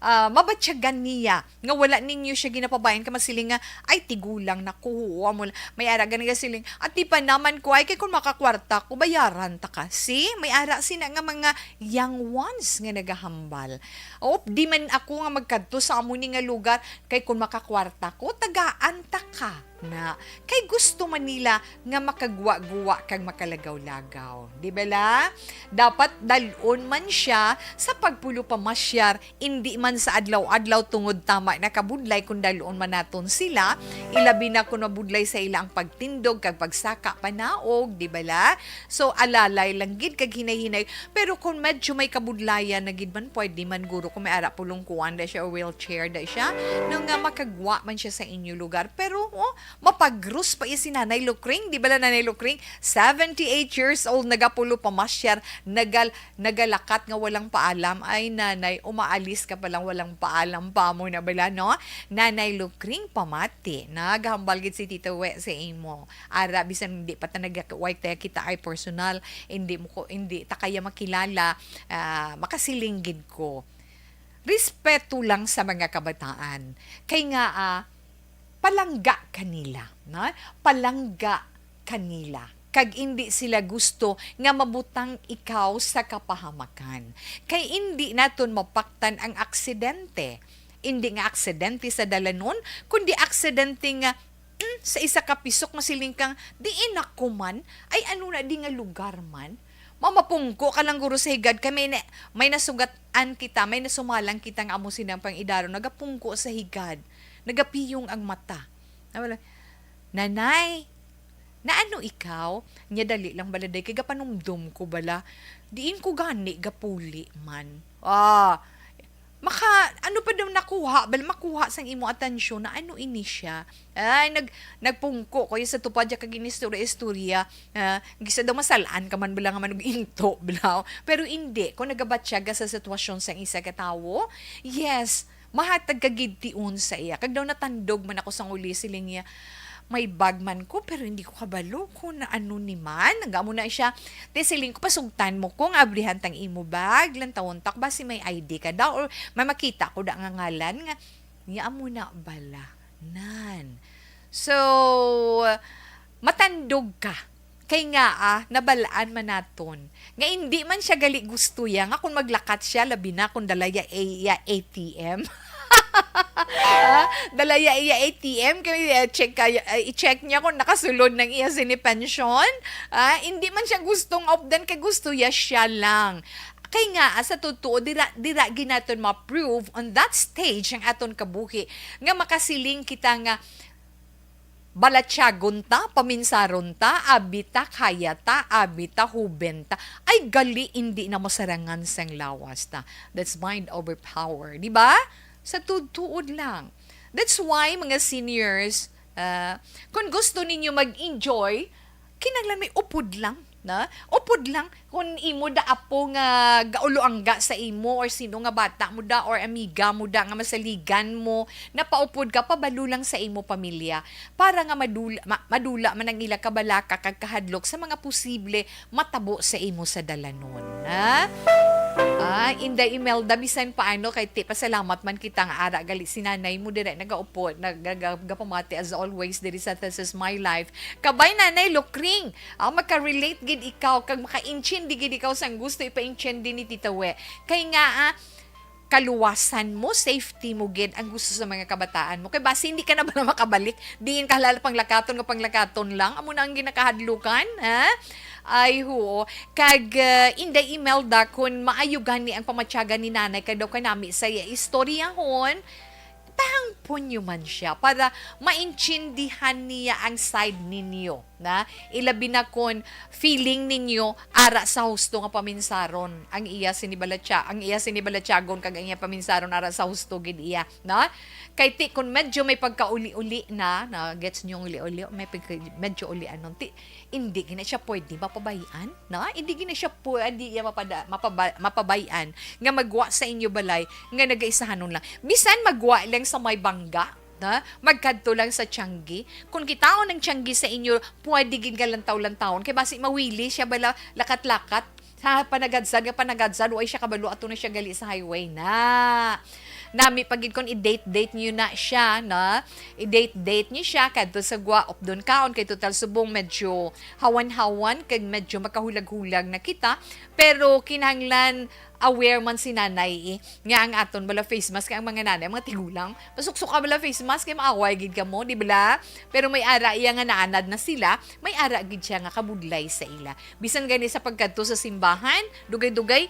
ah, mabatyagan niya nga wala ninyo siya ginapabayan ka masiling nga, "Ay, tigulang na ko, huwa mo lang." May ara gani nga siling, "Ati pa naman ko, ay, kay kung makakwarta ko, bayaran ta ka." See? May ara sina nga mga young ones nga nagahambal. O, di man ako nga magkadto sa amo ni nga lugar, kay kung makakwarta ko, tagaan ta ka. Na, kay gusto man nila nga makagwa-guwa kag makalagaw-lagaw. Di ba la? Dapat dalon man siya sa pagpulo pamasyar, indi man sa adlaw-adlaw tungod tama nakabudlay kung dalon man naton sila, ilabi na kung mabudlay sa ila ang pagtindog kag pagsaka panaog, di ba la? So, alalay lang gid kag hinay-hinay. Pero kung medyo may kabudlayan na gid man, pwede man guro kung may ara pulungkuan da siya o wheelchair da siya, no nga makagwa man siya sa inyo lugar. Pero, oh, mapagros pa iya si Nanay Lukring. Di ba la, Nanay Lukring? Seventy-eight years old, nagapulo pamasyar, nagal-, nagalakat nga walang paalam. Ay, Nanay, umaalis ka pa lang, walang paalam pa mo na bala, no? Nanay Lukring, pamati. Nagahambal gid si Tito We sa imo. Ara, bisan hindi pa ta nagway ta kita ay personal, hindi mo ko, hindi ta kaya makilala, ah, makasiling gid ko. Respeto lang sa mga kabataan. Kay nga, ah, palangga kanila, na? Palangga kanila. Kag indi sila gusto nga mabutang ikaw sa kapahamakan. Kay indi naton mapaktan ang aksidente. Indi nga aksidente sa dalanon, kundi aksidente nga, mm, sa isa ka pisok nga siling kang, "Diin ako man? Ay, ano na di nga lugar man?" Mamapungko ka lang guro sa higad kay may na-, may nasugat-an kita, may nasumalang kita nga amo sinang pang-idaro, nagapungko sa higad, nagapiyong ang mata. Nawala, "Nanay, naano ikaw?" Nya, "Dali lang bala, day, kay gapanumdom ko bala. Diin ko gani gapuli man?" Ah, maka, ano pa daw nakuha, bal-, makuha sang imo atensyon na ano ini siya. Ay, nag-, nagpungko ko yung sa tupad ya kag inistorya-istorya. Ah, gisa daw masalaan ka man bala nga manuginto, bala. Pero hindi, kung nagabatyaga sa sitwasyon sang isa ka tawo, yes, mahatag ka gid tion sa iya. Kag daw natandog man ako sang uli, siling niya, "May bag man ko, pero hindi ko kabalo kung ano ni man." Ang amo na siya, "Te, siling ko, pasugtan mo ko nga abrihan tang imo bag, lantawon tak, basi may I D ka daw, or may makita ko da nga ngalan nga." Niya amo na bala. Nan. So, matandog ka. Kay nga, ah, nabalaan man naton nga indi man siya gali gusto ya nga kung maglakat siya, labi na kung dala ya iya A T M. Ah, dala ya iya A T M, kay, eh, check ka, eh, i-check niya kung nakasulod ng iya sini pension. Ah, hindi man siya gustong opdan kay gusto ya siya lang. Kay nga, ah, sa totoo, dira, dira ginaton ma-prove on that stage ang aton kabuhi nga makasiling kita nga balatyagon ta, paminsaron ta, abi ta, kaya ta, abi ta, huben ta. Ay, gali, indi na masarangan sang lawas ta. That's mind over power. Di ba? Sa tuod-tuod lang. That's why, mga seniors, ah, kung gusto ninyo mag-enjoy, kinahanglan may upod lang, na? Upod lang. Kung imo da apo nga gauloangga sa imo, or sino nga bata mo da, or amiga mo da nga masaligan mo, napaupod ka, pabalo lang sa imo pamilya para nga madula, ma-, madula man ang ila kabalaka kag kahadlok sa mga posible matabo sa imo sa dalanon, ha? Ah, Inday Imelda, bisan paano kay ti, pasalamat man kita nga ara gali si nanay mo dire nagaupod, nag-, nag-, nagapamati as always diri sa This Is My Life. Kabay, Nanay Lukring, ah, maka-relate gid ikaw kag maka-intindi gid ikaw sang gusto ipa-intindi ni Tita We. Kay nga, ah, kaluwasan mo, safety mo gid ang gusto sa mga kabataan mo. Kay basi hindi ka na bala makabalik, diin ka halal panglakaton nga panglakaton lang. Amo na ang ginakahadlukan, ha? Ay, huo. Kag, ah, Inday Imelda, kun maayo gani ang pamatyagan ni Nanay, kay daw kanami sa iya istoryahon, Pahangpon niyo man siya para maintindihan niya ang side ninyo, na ilabi na kon feeling ninyo ara sa husto nga paminsaron ang iya sinibalatya, ang iya sinibalatyagon kag ang iya paminsaron ara sa husto gid iya, na? Kay ti, kung medyo may pagkauli-uli na, na gets niyo ang uli-uli, may pagka-, medyo uli anon, ti, hindi gina siya pwede mapabayan, na? Hindi gina siya pwede iya mapada-, mapaba-, mapabayan nga magwa sa inyo balay nga nagaisahanon lang. Bisan magwa lang sa may bangga, na? Magkadto lang sa tiyanggi. Kung kitaon ang tiyanggi sa inyo, pwede gid nga lantaw-lantawon. Kay basi mawili siya bala lakat-lakat. Sa panagadsad nga panagadsad, way siya kabalo, ato na siya gali sa highway na. Nami pa gid kon i-date-date niyo na siya, no? I-date-date niyo siya, kadto sa gwa, updon kaon, kay total subong medyo hawan-hawan, kag medyo makahulag-hulag na kita. Pero kinahanglan aware man si nanay, eh, nga ang aton bala face mask, kay ang mga nanay, mga tigulang, pasuksuka bala face mask, kay maaway gid kamo, di bala? Pero may ara iya nga naanad na sila, may ara gid siya nga kabudlay sa ila. Bisan gani sa pagkadto sa simbahan, dugay-dugay,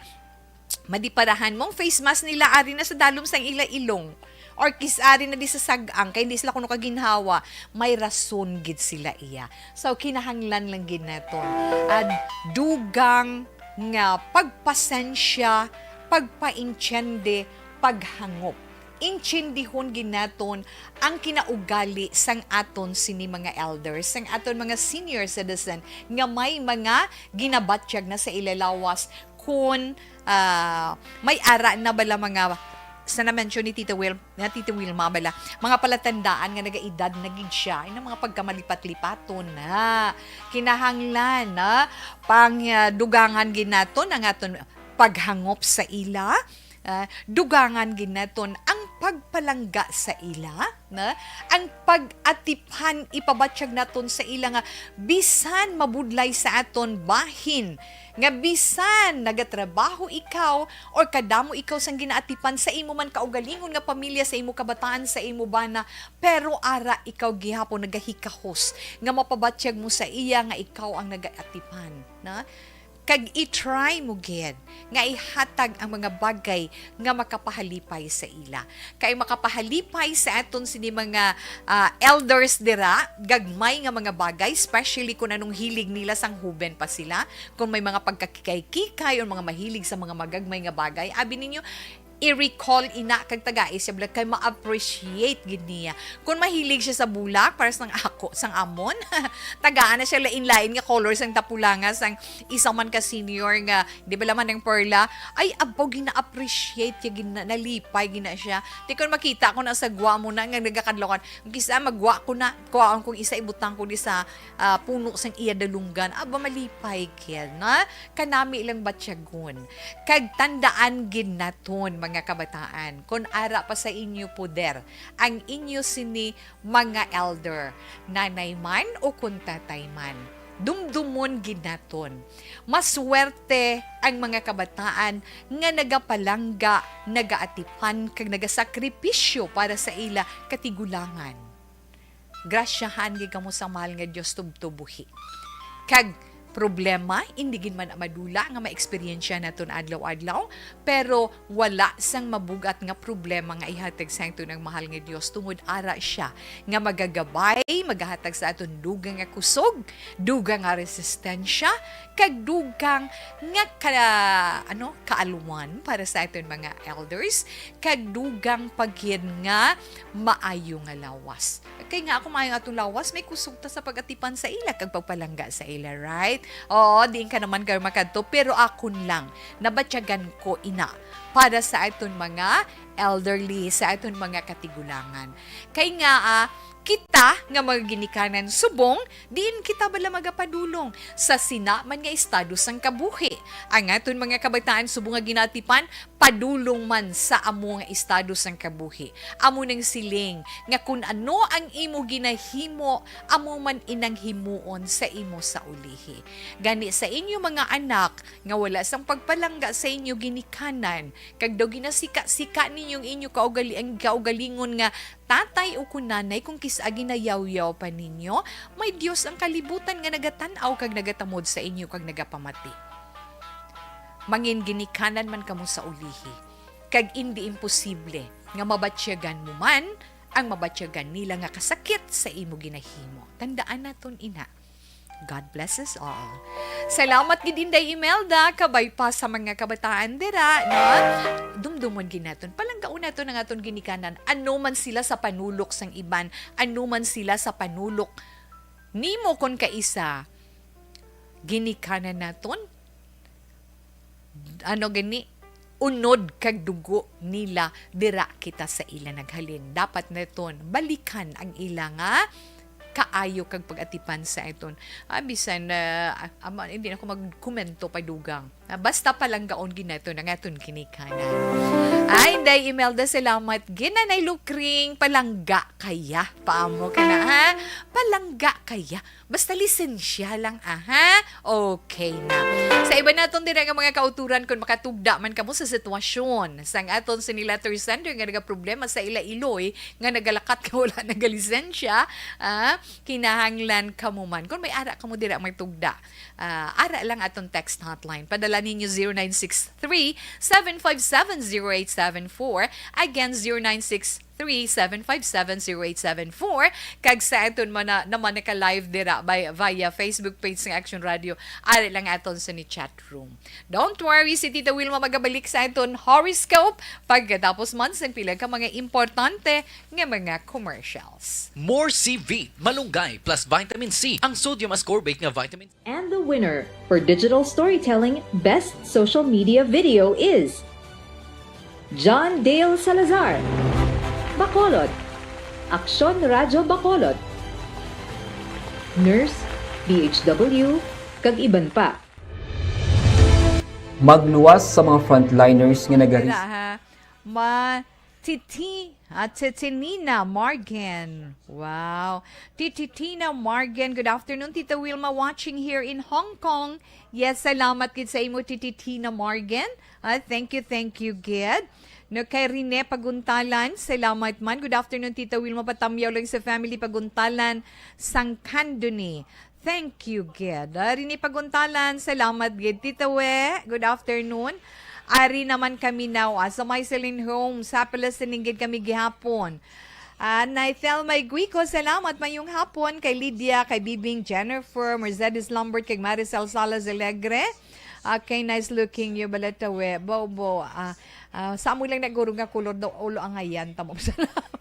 madiparahan mo ang face mask nila ari na sa dalom sang ila ilong. Or kis-, ari na di sa sag-ang, kay hindi sila kuno kaginhawa. May rason gid sila iya. So, kinahanglan lang gid naton ang dugang nga pagpasensya, pagpaintiende, paghangop. Intindihon gid naton ang kinaugali sang aton sini mga elders, sang aton mga senior citizen nga may mga ginabatyag na sa ila lawas kon, ah, may ara na bala mga, sa na-mention ni Tita Wil-, na Tita Wilma bala, mga palatandaan nga nagaedad na gid siya, ina mga pagkamalipat-lipaton na. Kinahanglan na pang, ah, dugangan gid naton ang aton paghangop sa ila, ah, dugangan gid naton ang pagpalangga sa ila, na ang pag-atipan ipabatyag naton sa ila nga bisan mabudlay sa aton bahin, nga bisan nagatrabaho ikaw or kadamo ikaw sang ginaatipan sa imo man kaugalingon nga pamilya, sa imo kabataan, sa imo bana, pero ara ikaw gihapon nagahikahos nga mapabatyag mo sa iya nga ikaw ang nagaatipan, na? Kag i-try mo gid nga ihatag ang mga bagay nga makapahalipay sa ila. Kay makapahalipay sa aton sini mga, ah, elders dira, gagmay nga mga bagay, especially kung anong hilig nila sang huben pa sila, kung may mga pagkakikay-kikay o mga mahilig sa mga magagmay nga bagay, abi ninyo, i-recall ina kag tagai siya bulak kay ma-appreciate gid niya. Kung mahilig siya sa bulak, para sang ako, sang amon, tagaan na siya lain-lain nga color sang tapulanga sang isa man ka senior nga, di ba, laman ng Perla, ay, abaw, gina-appreciate niya, gina-, nalipay gina siya. Di, kung makita ko na sa gwa mo na nga nagakadlawan, kisa magwa ko na, kuwaon kong isa, ibutang ko di sa, ah, puno sang iya dalunggan. Aba, malipay kid, na? Kanami lang batyagon. Kag tandaan gid naton, mga kabataan, kon ara pa sa inyo poder ang inyo sini mga elder, nanay man o kon tatay man, dumdumon gid naton. Maswerte ang mga kabataan nga nagapalangga, nagaatipan, kag nagasakripisyo para sa ila katigulangan. Grasyahan gid kamo sa mahal nga Dios tubtob buhi. Kag problema, indi gid man madula nga ma-eksperyensya naton adlaw-adlaw, pero wala sang mabugat nga problema nga ihatag sa aton ang mahal nga Dios, tungod ara siya nga magagabay, magahatag sa aton dugang nga kusog, dugang nga resistensya, kag dugang nga ka-, ano, kaalwan para sa aton mga elders, kag dugang pa gid nga maayo nga lawas. Kay nga ako maayo atong lawas, may kusog ta sa pag-atipan sa ila kag pagpalangga sa ila, right? Oo, diin ka naman kay makadto, pero akon lang, nabatyagan ko ina para sa aton mga elderly, sa aton mga katigulangan. Kay nga, ah, kita nga mga ginikanan subong, diin kita bala magapadulong sa sina man nga estado sang kabuhi. Ang aton mga kabataan subong nga ginatipan, padulong man sa amo nga estado sang kabuhi. Amo nang siling nga kun ano ang imo ginahimo, amo man inang himuon sa imo sa ulihi. Gani sa inyo mga anak nga wala sang pagpalangga sa inyo ginikanan, kag daw ginasika-sika ninyo ang inyo kaugali-, ang kaugalingon nga tatay o kun nanay, kung kis-a ginayawyaw pa ninyo, may Dios ang kalibutan nga nagatan-aw kag nagatamod sa inyo kag nagapamati. Mangin ginikanan man kamo sa ulihi. kag indi imposible nga mabatyagan mo man ang mabatyagan nila nga kasakit sa imo ginahimo. Tandaan naton ina. God bless us all. Salamat gid, Inday Imelda, kabay pa sa mga kabataan dira, no? Dumdumon gid naton. Palanggaon naton ang aton ginikanan. Ano man sila sa panulok sang iban, ano man sila sa panulok nimo kon kaisa, ginikanan naton, ano gani, unod kag dugo nila, dira kita sa ila naghalin. Dapat naton balikan ang ila nga kaayo kag pag-atipan sa aton. Ah, bisan, ah, ah, ama, hindi na ako magkomento pa dugang. Ah, basta palanggaon gid naton ang aton ginikanan. Ay, Inday Imelda, salamat. Ginanay Lukring, palangga kaya. Paamo ka na, ha? Palangga kaya. Basta lisensya lang, ah, ha? Okay na. Sa iba naton dira nga mga kauturan, kung makatugda man kamo sa sitwasyon sang aton sini letter sender nga nagaproblema sa ila iloy nga nagalakat nga wala nagalisensya, ah, kinahanglan kamo man. Kung may ara kamo dira magtugda, ah, ara lang aton text hotline. Padala ninyo zero nine six three, seven five seven, zero eight seven four. Again, zero nine six three, seven five seven, zero eight seven four. Kag sa aton man na, naman naka-live dira by, via Facebook page ng Action Radio, ari lang aton sa ni chat room. Don't worry, si Tita Wilma magabalik sa aton horoscope pagkatapos man sang pila ka mga importante nga mga commercials. More C V, malunggay plus vitamin C, ang sodium ascorbate nga vitamin. And the winner for digital storytelling best social media video is John Dale Salazar, Bacolod, Aksyon Radyo Bacolod, Nurse, D H W, kag iban pa. Magluwas sa mga frontliners nga nagari- Sila, ha? Ma-, Titi, ah, Titinina Margen. Wow. Tititina Margen, good afternoon, Tita Wilma, watching here in Hong Kong. Yes, salamat gid sa imo, Tititina Margen. Ah, thank you, thank you, gid. No, kay Rene Paguntalan, salamat man. Good afternoon, Tita Wilma, patamyaw lang sa family Paguntalan sang Candoni. Thank you, gid. Ah, Rene Paguntalan, salamat gid. Tita We, good afternoon. Ari naman kami now, ah, sa Marceline Homes. Happy listening gid kami gihapon. Ah, Naithel Mayguico, salamat. Mayong hapon kay Lydia, kay Bibing, Jennifer, Mercedes Lambert, kay Maricel Salas Alegre. Okay, nice looking you, Balatawe. Bobo, ah, ah, sa amo lang naguro nga kulor daw, ulo ang ayan, tamo. Salamat.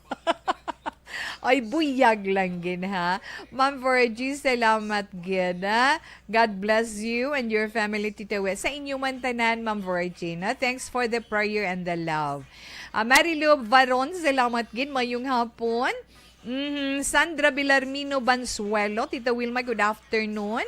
Ay, buyag lang gid, ha? Ma'am Virgie, salamat gid, ha? God bless you and your family, Tita We. Sa inyo man tanan, Ma'am Virgie, ha? Thanks for the prayer and the love. Ah, Marilu Varon, salamat gid. Mayong hapon. Mhm. Sandra Villarmino Bansuelo, Tita Wilma, good afternoon.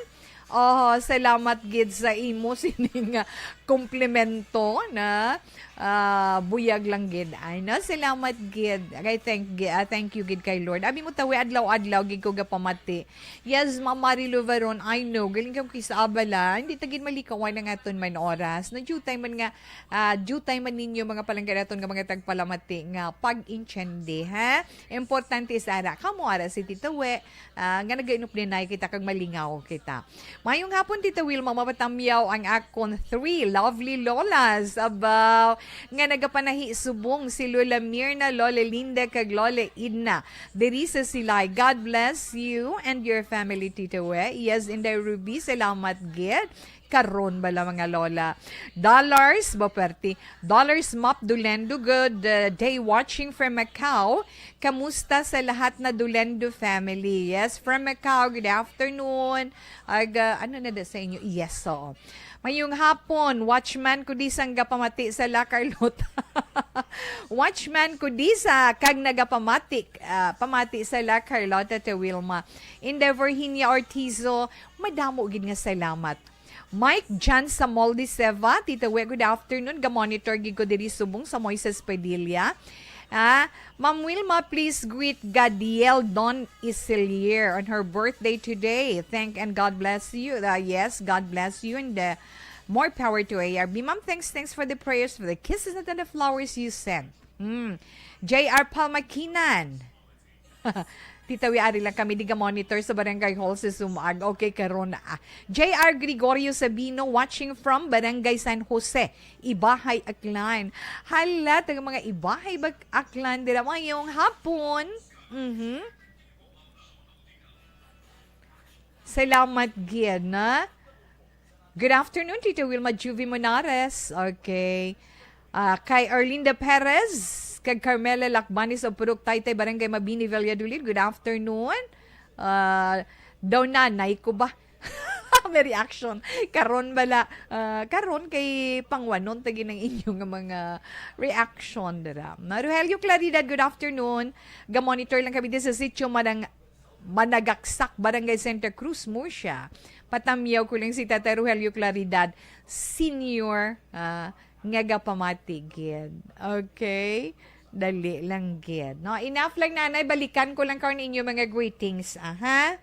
Oho, salamat gid sa imo sining, ah, komplemento na, ah, buyag lang gid. Ay, no? Salamat gid. Kay thank gi-, ah, thank you gid kay Lord. Abi mo tawi, adlaw-adlaw gid ko gapamati. Yes, Ma'am Marilu Varon, I know. Galing kang kisabala. Hindi ta gid malikawan ang aton man oras. Na due time man nga, ah, due time man ninyo mga palangga naton nga mga tagpalamati nga pag-intiende, ha? Importante is ara. Kamo ara si Tita We, ah, nga nagainuplinay kita kag malingaw kita. Mayong hapon, Tita Wilma, mapatamyaw ang akon three lovely lolas. Abaw, nga nagapanahi subong si Lola Mirna, Lola Linda, kag Lola Edna. Diri sa Silay. God bless you and your family, Tita We. Yes, Inday Ruby, salamat gid. Karon bala, mga lola. Dollars, ba, pwerte. Dollars Map Dulendo, good, uh, day watching from Macau. Kamusta sa lahat na Dulendo family? Yes, from Macau, good afternoon. Ag, uh, ano na da sa inyo? Yes, oo. Mayong hapon, Watchman Kudisang gapamati sa La Carlota. Watchman Kudisa, kag nagapamati, ah, pamati sa La Carlota, Te Wilma. Inday Virginia Ortizo, madamo gid nga salamat. Mike Jan Samoldi Seva, Tita We, good afternoon. Ga-monitor gid ko diri subong sa Moises Padilla. Ah, Ma'am Wilma, please greet Gadiel Don Isilier on her birthday today. Thank and God bless you. Ah, yes, God bless you and, uh, more power to A R B. Ma'am, thanks, thanks for the prayers, for the kisses and the flowers you sent. Mm. J R Palmakinan. Tita Wi, ari lang kami, di ga-monitor sa Barangay Hall sa Sumaag. Okay, karon na. J R Gregorio Sabino, watching from Barangay San Jose, Ibahay, Aklan. Hala, taga mga Ibahay, Bak-, Aklan, dira, mayong hapon. Mhm. Salamat gid, na. Good afternoon, Tita Wilma Juvie Monares. Okay. Ah, kay Arlinda Perez, kag Carmela Lacbanes of Purok Taytay, Barangay Mabini, Valladolid. Good afternoon. Ah, daw nanay ko ba? May reaction. Karon bala, ah, karon kay pangwanon tagi ng inyong mga reaction dira. Na Rogelio Claridad, good afternoon. Ga-monitor lang kami din sa Sitio Manang-, Managaksak, Barangay Santa Cruz, Murcia. Patamyaw ko lang si Tata Rogelio Claridad, Senior, ah, nga gapamati gid. Okay? Dali lang gid. No, enough lang, Nanay. Balikan ko lang karon inyo mga greetings, ah, ha?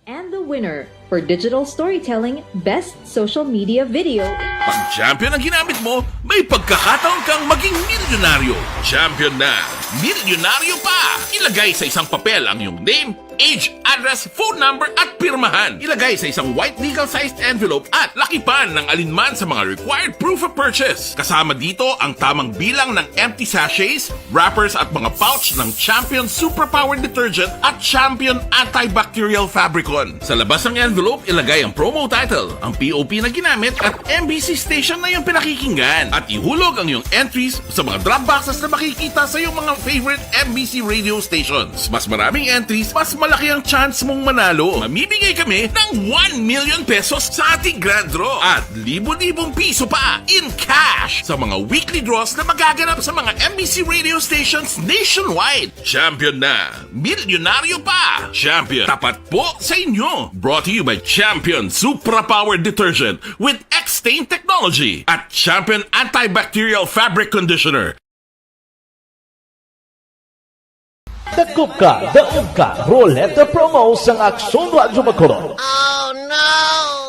And the winner for digital storytelling, best social media video. Pag Champion ang ginamit mo, may pagkakataon kang maging milyonaryo. Champion na, milyonaryo pa! Ilagay sa isang papel ang iyong name, age, address, phone number, at pirmahan. Ilagay sa isang white legal-sized envelope at lakipan ng alinman sa mga required proof of purchase. Kasama dito ang tamang bilang ng empty sachets, wrappers, at mga pouch ng Champion Superpower Detergent at Champion Antibacterial Fabricon. Sa labas ng envelope, ilagay ang promo title, ang P O P na ginamit, at M B C station na iyong pinakikinggan. At ihulog ang iyong entries sa mga drop boxes na makikita sa iyong mga favorite M B C radio stations. Mas maraming entries, mas malaki ang chance mong manalo. Mamimigay kami ng one million pesos sa ating grand draw at libo-libong piso pa in cash sa mga weekly draws na magaganap sa mga M B C radio stations nationwide. Champion na! Milyonaryo pa! Champion, tapat po sa inyo! Brought to you by Champion Supra Power Detergent with X-Stain Technology at Champion Antibacterial Fabric Conditioner. Dakop ka, daog ka, Roleta Promo sang Aksyon Radyo Bacolod.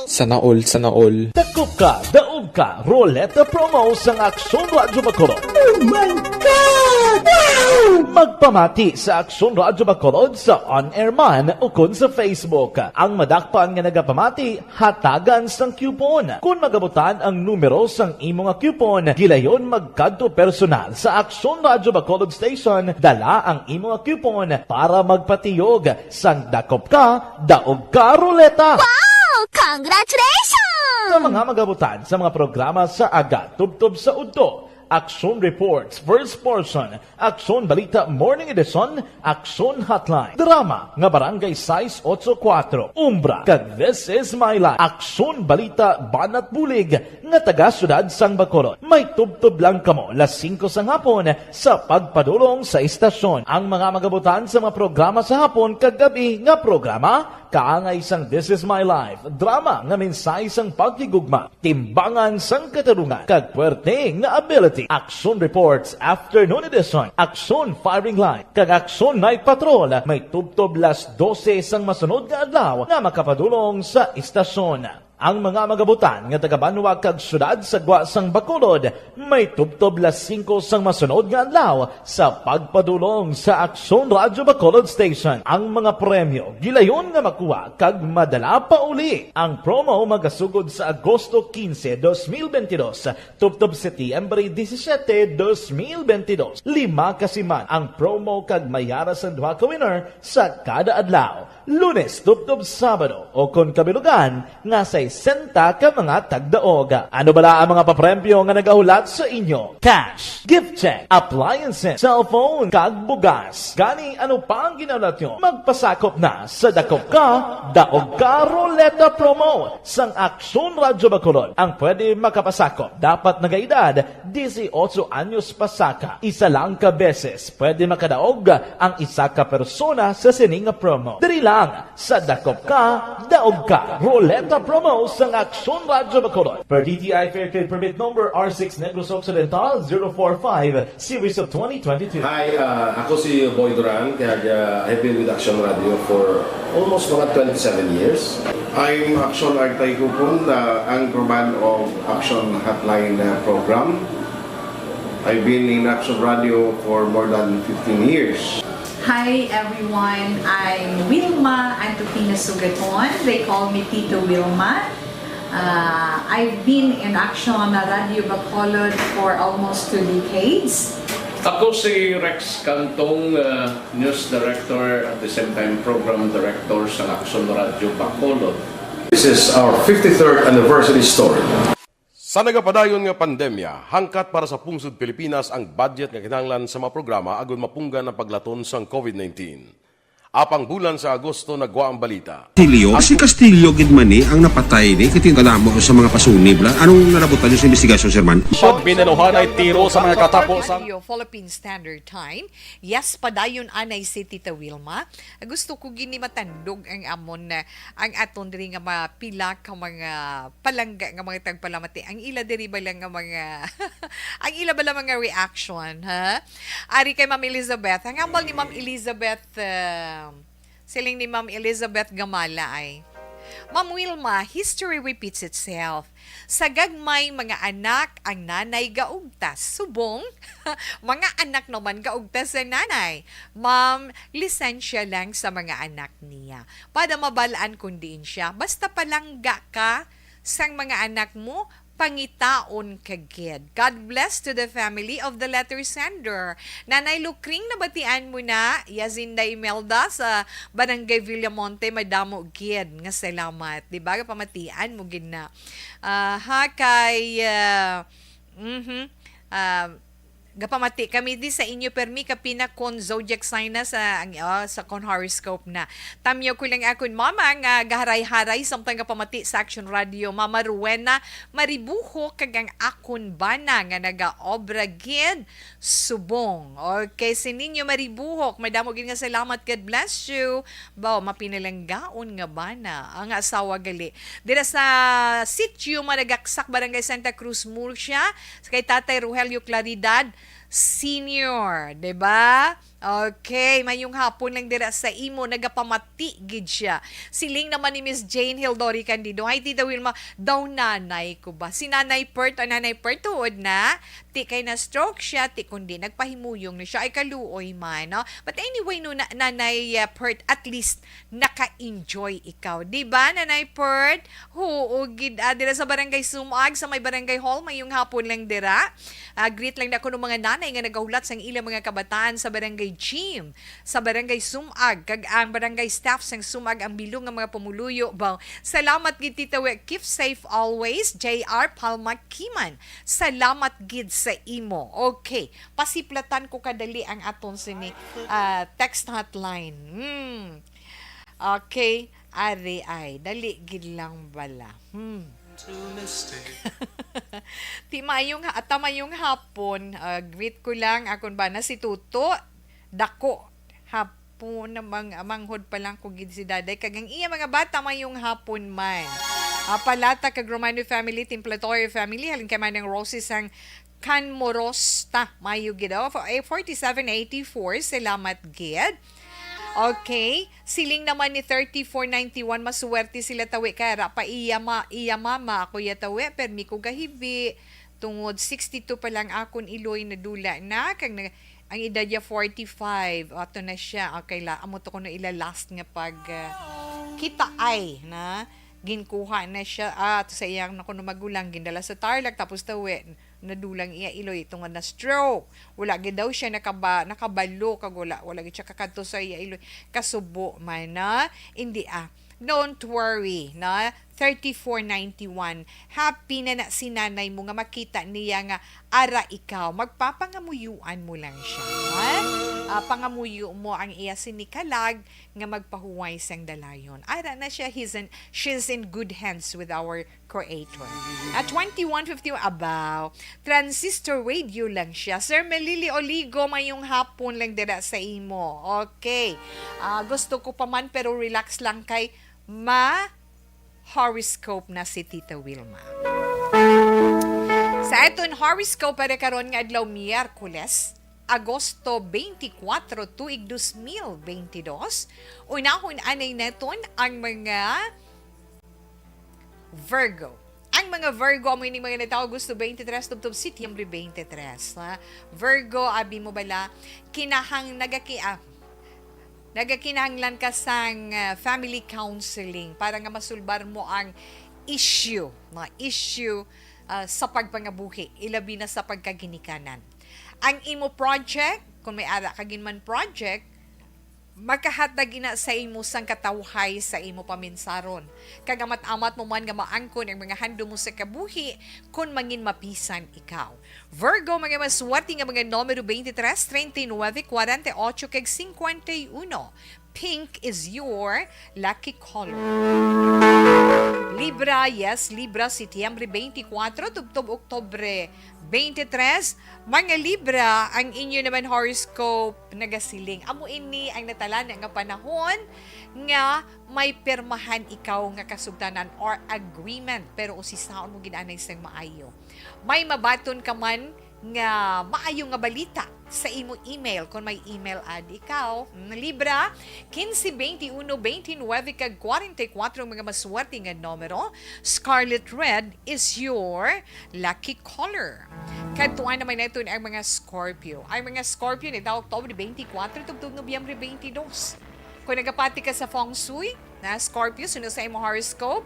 Sana all, sana all. Dakop ka, daog ka, Roleta Promo sang Aksyon Radyo Bacolod. Oh my God! Wow! Magpamati sa Aksyon Radyo Bacolod sa on-air man ukon sa Facebook. Ang madakpan nga nagapamati, hatagan sang coupon. Kon magabutan ang numero sang imo nga coupon, gilayon magkadto personal sa Aksyon Radyo Bacolod Station, dala ang imo nga coupon para magpatiyog sang dakop ka, daog ka, Roleta. Wow! Congratulations! Sa mga magabutan sa mga programa sa aga tubtob sa udto, Aksyon Reports, First Portion, Aksyon Balita Morning Edition, Aksyon Hotline, drama nga Barangay sais ocho kuwatro, Umbra, kag This Is My Life, Aksyon Balita Banat Bulig nga taga Siyudad sang Bacolod. May tubtob lang kamo las singko sang hapon sa pagpadulong sa istasyon. Ang mga magabutan sa mga programa sa hapon kag gab-i nga programa, kaangay sang This Is My Life, drama nga mensahe sang paghigugma, timbangan sang katarungan, kag puwerte nga ability. Aksyon Reports Afternoon Edition, Aksyon Firing Line, kag Aksyon Night Patrol may tubtob las dose sang masunod nga adlaw nga makapadulong sa istasyon. Ang mga magabutan nga taga-banwa kag siyudad sa gwa sang Bacolod may tubtob las singko sang masunod nga adlaw sa pagpadulong sa Aksyon Radyo Bacolod Station. Ang mga premyo gilayon nga makuha kag madala pa uli. Ang promo magasugod sa Agosto quince, dos mil veintidós, tubtob Setyembre disisiete, dos mil veintidós. Lima ka siman ang promo kag may ara sang duha ka winner sa kada adlaw, Lunes tubtob Sabado, o kon kabilugan nga sesenta ka mga tagdaog. Ano bala ang mga papremyo nga nagahulat sa inyo? Cash, gift check, appliances, cellphone, kag bugas. Gani, ano pa ang ginahulat nyo? Magpasakop na sa Dakop Ka, Daog Ka Roleta Promo sang Aksyon Radyo Bacolod. Ang pwede makapasakop dapat nagaedad dieciocho anyos pasaka. Isa lang ka beses pwede makadaog ang isa ka persona sa sini nga promo. Diri lang sa Dakop Ka, Daog Ka Roleta Promo sang Aksyon Radyo Bacolod. Per D T I Fair Trade Permit Number R six Negros Occidental zero four five, Series of twenty twenty-two. Hi, ah, ako si Boy Duran, kag, ah, I've been with Action Radio for almost mga twenty-seven years. I'm Action Artay Kupon, ah, anchorman of Action Hotline, ah, program. I've been in Action Radio for more than fifteen years. Hi everyone, I'm Wilma Antofina Sugaton. They call me Tita Wilma. Uh, I've been in Action Radio Bacolod for almost two decades. Ako si Rex Cantong, uh, news director, at the same time program director sa Action Radio Bacolod. This is our fifty-third anniversary story. Sa nagapadayon nga pandemya, hangkat para sa pungsod Pilipinas ang budget nga kinahanglan sa mga programa agud mapunggan ang paglaton sang COVID nineteen. Apang bulan sa Agosto nagwa ang balita. Castillo. Si Castillo gid man ni ang napatay ni, kay kadamo sa mga pasunib la. Anong nalabutan niyo sa investigasyon, Sir Man? Pag binanuhan ay tiro sa mga katapo sa Radio Philippine Standard Time. Yes, padayon anay si Tita Wilma. Gusto ko gini matandog ang amon na ang aton diri nga mapila ka mga palangga nga mga tagpalamati. Ang ila diri ba lang nga mga ang ila ba lang mga reaction, ha? Ari kay Ma'am Elizabeth. Ang hambal ni Ma'am Elizabeth, uh, siling ni Ma'am Elizabeth Gamala ay, Ma'am Wilma, history repeats itself. Sa gagmay mga anak ang nanay gaugtas. Subong, mga anak naman gaugtas sa nanay. Ma'am, lisensya lang sa mga anak niya. Para mabalaan kung diin siya. Basta palangga ka sang mga anak mo, pangitaon ka gid. God bless to the family of the letter sender. Nanay Lukring, nabatian mo na, Yazinda Imelda sa Barangay Villamonte, madamo gid nga salamat. Di ba? Pamatian mo gid na. Ah, ha, kay, ah, mhm. Ah, gapamati kami di sa inyo permi ka pinakon zodiac sign na sa ang ah, sa kon horoscope na. Tamyo ko lang akon mama nga gaharay-haray samtang gapamati sa Action Radio, Mama Rowena Maribuho, kag ang akon bana nga nagaobra gid subong. Okay, si Ninyo Maribuhok, madamo gid nga salamat. God bless you. Baw, mapinalanggaon nga bana ang asawa gali. Dira sa sitio Managaksak, Barangay Santa Cruz, Murcia, kay Tatay Rogelio Claridad Senior, di ba? Okay, mayong hapon lang dira sa imo, nagapamati gid siya. Siling naman ni Miss Jane Hildori Candido, "Hi, Tita Wilma, daw nanay ko ba? Si Nanay Pert, o Nanay Pert, tuod na? Ti kay na-stroke siya, ti kundi nagpahimuyong na siya." Ay, kaluoy man, no? But anyway, no, na, Nanay uh, Pert, at least naka-enjoy ikaw. Di ba, Nanay Pert? Oo, gid, ah, dira sa Barangay Sumag, sa may Barangay Hall, mayong hapon lang dira. Ah, greet lang na kuno mga nanay nga nagahulat sang ilang mga kabataan sa Barangay Gym, sa Barangay Sumag, kag ang barangay staff sang Sumag ang bilog nga mga pumuluyo. Baw, salamat gid, Tita Wi. Keep safe always, J R Palma Kiman. Salamat gid sa imo. Okay, pasiplatan ko kadali ang aton sini ah, text hotline. Hmm. Okay, ari ay. Dali gid lang bala. Hmm. Ti mayong ha- ata mayong hapon, ah, greet ko lang akon bana si Tuto. Dako hapon, mang manghod pa lang ko gid si Daday kag ang iya mga bata mayong hapon man. Ah, Palata kag Romano family, Templatorio family, halin kay Manang Rosie sang Canmorosta, mayo gid, oh. For, eh, forty-seven eighty-four, salamat gid. Okay, siling naman ni thirty-four ninety-one, masuwerte sila tawi kay ara pa iya, ma, iya mama, ako ya tawi, permi ko gahibi. Tungod sixty-two pa lang akon iloy, nadula na, kag na, ang edad niya forty-five. Ato na siya. Okay la, amo to kuno ila last nga pag ah, kita ay na ginkuha na siya, ah, ato sa iyang nakuno magulang, gindala sa Tarlac, tapos tawi, nadulang iya iloy tungod na stroke. Wala gid daw siya nakaba, nakabalo kag wala, wala gid siya kakadto sa iya iloy. Kasubo man na, hindi ah. Don't worry, na thirty-four ninety-one. Happy na na si nanay mo nga makita niya nga ara ikaw. Magpapangamuyuan mo lang siya. Ha? Ah, pangamuyo mo ang iya sinikalag nga magpahuway sang dalayon. Ara na siya, he's in, she's in good hands with our Creator. At twenty-one fifty, abaw, transistor radio lang siya. Sir Melili Oligo, mayong hapon lang dira sa imo. Okay. Ah, gusto ko pa man, pero relax lang kay ma horoscope na si Tita Wilma. Sa aton horoscope para karon nga adlaw, Miyerkules, Agosto twenty-four, tuig dos mil twenty-two, unahon anay naton ang mga Virgo. Ang mga Virgo, amo ining mga natao Agosto twenty-three tubtob Setyembre twenty-three, ha? Virgo, abi mo bala, kinahang nagaki-, ah, nagakinahanglan ka sang, ah, family counseling para nga masulbar mo ang issue, mga issue, ah, sa pagpangabuhi, ilabi na sa pagkaginikanan. Ang imo project, kung may ara ka gid man project, makahatag ina sa imo sang katawhay sa imo paminsaron. Kag amat-amat mo man nga maangkon ang mga handom mo sa kabuhi kon mangin mapisan ikaw. Virgo, mga maswerte nga mga numero twenty-three, treinta y nueve, cuarenta y ocho, kag cincuenta y uno. Pink is your lucky color. Libra, yes, Libra, Setyembre twenty-four, tubtob Oktubre twenty-three. Mga Libra, ang inyo naman horoscope nagasiling, amo ini ang natalana nga panahon nga may pirmahan ikaw nga kasugtanan or agreement, pero usisaon mo gid anay sang maayo. May mabaton ka man nga maayo nga balita sa imo email, kung may email ad ikaw. Mm, Libra, quince veintiuno, veintinuebe, kag cuarenta y cuatro ang mga maswerte nga numero. Scarlet red is your lucky color. Kadtuan naman naton ang mga Scorpio. Ang mga Scorpio ni daw October twenty-four tubtob Nobyembre twenty-two. Kung nagapati ka sa feng shui, na Scorpio, suno sa imo horoscope,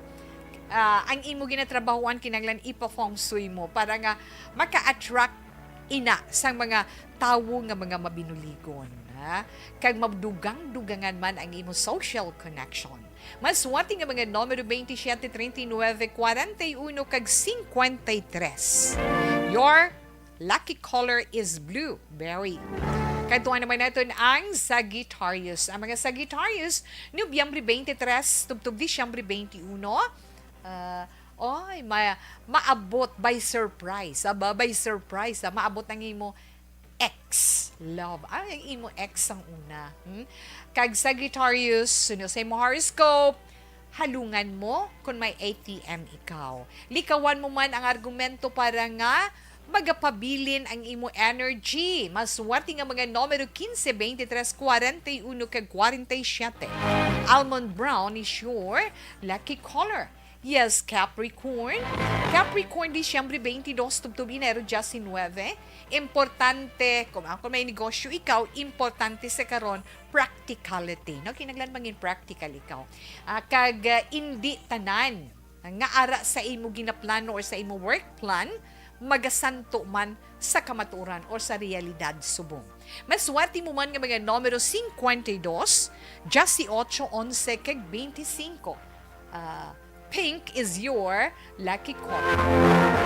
ah, ang imo ginatrabahoan kinahanglan ipa-feng shui mo para nga maka-attract ina sang mga tawo nga mga mabinuligon, ha? Kag madugang-dugangan man ang imo social connection. Maswerte nga mga numero twenty-seven, treinta y nueve, cuarenta y uno, kag cincuenta y tres. Your lucky color is blue, berry. Kadtuan naman naton ang Sagittarius. Ang mga Sagittarius, Nobyembre twenty-three tubtob Disyembre twenty-uno. Ah, oy, ma-, maabot by surprise. Aba, by surprise, ah, maabot ang imo ex love. Ay, ang imo ex ang una. Hmm? Kag Sagittarius, suno sa imo horoscope, halungan mo kung may A T M ikaw. Likawan mo man ang argumento para nga magapabilin ang imo energy. Maswerte nga mga numero quince, veintitrés, cuarenta y uno, kag cuarenta y siete. Almond brown is your lucky color. Yes, Capricorn. Capricorn, Disyembre twenty-dos tubtob Enero diecinueve. Importante, kung ako may negosyo ikaw, importante sa karon, practicality. No? Kinahanglan mangin practical ikaw. Ah, kag, ah, indi tanan nga ara sa imo ginaplano or sa imo work plan, magasanto man sa kamatuoran or sa realidad subong. Maswerte mo man nga mga numero cincuenta y dos, dieciocho, once, kag veinticinco. Ah, pink is your lucky color.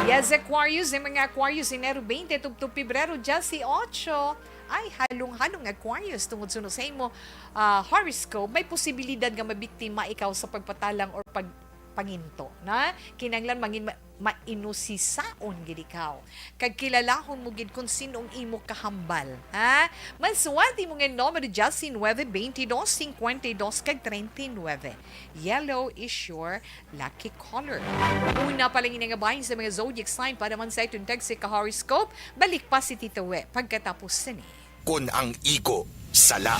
Yes, Aquarius, ang mga Aquarius, Enero twenty tubtob Pebrero dieciocho. Ay, halong-halong Aquarius, tungod suno sa imo, ah, horoscope, may posibilidad nga mabiktima ikaw sa pagpatalang or pag panginto, na kinahanglan mangin ma-, mainusisaon gid ikaw, kag kilalahon mo gid kung sino ang imo kahambal, ha? Maswerte mo nga numero diecinueve, veintidós, cincuenta y dos, kag treinta y nueve. Yellow is your lucky color. Una pa lang ini nga bahin sa mga zodiac sign para man sa iton tagsi ka horoscope. Balik pa si Tito We pagkatapos sini. Kon ang igo, sala.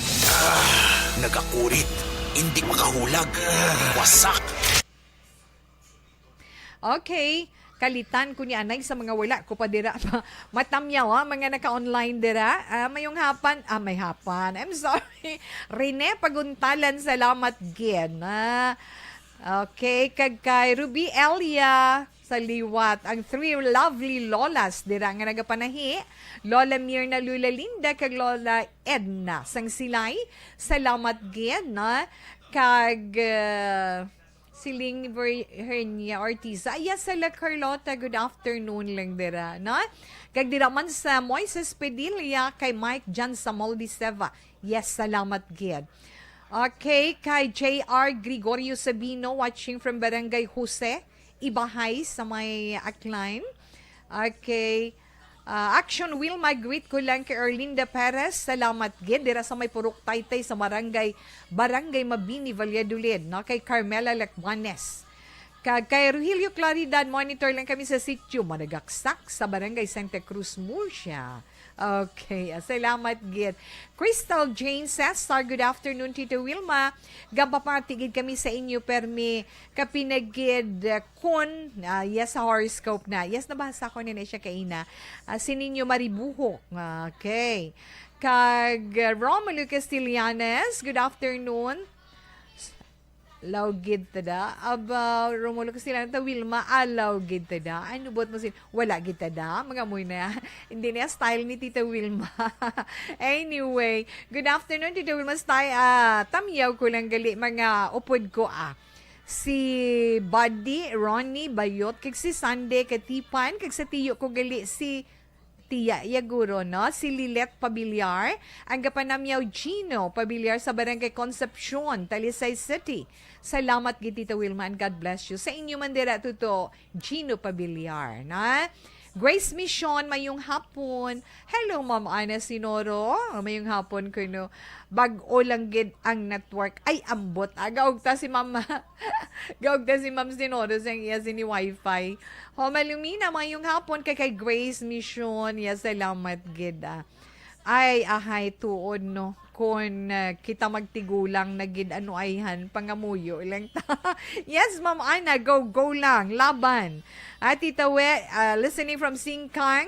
Nagakurit, indi makahulag, wasak. Okay. Kalitan ko ni anay sa mga wala ko pa dira pa matamyaw, ha, mga naka-online dira. Ah, mayong hapan, ah, may hapan. I'm sorry. Rene Paguntalan, salamat gid. Ah, okay, kag kay Ruby Elia sa liwat, ang three lovely lolas dira nga nagapanahi, Lola Mirna, Lola Linda, kag Lola Edna sang Silay. Salamat gid, no? Kag, ah, Siling Vir-, Hernia Ortiz. Ay, yes, sala Carlota, good afternoon lang dira, no? Kag dira man sa Moises Padilla, kay Mike John Samuel de Seva. Yes, salamat gid. Okay, kay J R Gregorio Sabino, watching from Barangay Jose, Ibahay, sa may Aklan. Okay. Ah, Action Wilma, greet ko lang kay Erlinda Perez. Salamat gid. Dira sa may Purok Taytay sa Barangay, Barangay Mabini, Valladolid, no? Kay Carmela Lacbanes. Kag kay Rogelio Claridad, monitor lang kami sa sitio Managaksak sa Barangay Santa Cruz, Murcia. Okay, ah, salamat gid. Crystal Jane Cesar, good afternoon, Tita Wilma. Gapamati gid kami sa inyo, permi kapinagid, ah, kun, ah, yes, sa horoscope na. Yes, nabasa ko na, na siya kaina. Ah, si Ninyo Maribuhok. Okay. Kag, ah, Romulo Castellanes, good afternoon. Law gid ta da. Aba, Romulo Castellano, ta Wilma, alaw gid ta da. Ay, nubot mo sin, wala gid ta da. Mga amoy na. Hindi na style ni Tita Wilma. Anyway, good afternoon, Tita Wilma. Style, ah, tamyaw ko lang gali, mga upod ko, ah. Si Buddy, Ronnie, Bayot, kag si Sunday, Katipan, kag sa tiyo ko gali, si Tiya, iya guro, no? Si Lilet Pabiliar, ang gapanamyaw Gino Pabiliar sa Barangay Concepcion, Talisay City. Salamat gid, Tita Wilma, and God bless you. Sa inyo man dira, Tuto Gino Pabiliar, na? Grace Mission, mayong hapon. Hello, Ma'am Ana Sinoro. Mayong hapon kuno. Bag-o lang gid ang network. Ay, ambot. Ah, gaugta si Ma'am. Gaugta si Ma'am Sinoro sa iya sini wifi. Ho, malumina, mayong hapon kay, kay Grace Mission. Yes, salamat gid, ah. Ay, ahay, tuod, no. Kon, ah, kita magtigulang na gid, ano, ayhan, pangamuyo lang ta. Yes, Ma'am Ana, go, go lang, laban. Ati Tawe, ah, listening from Singkang.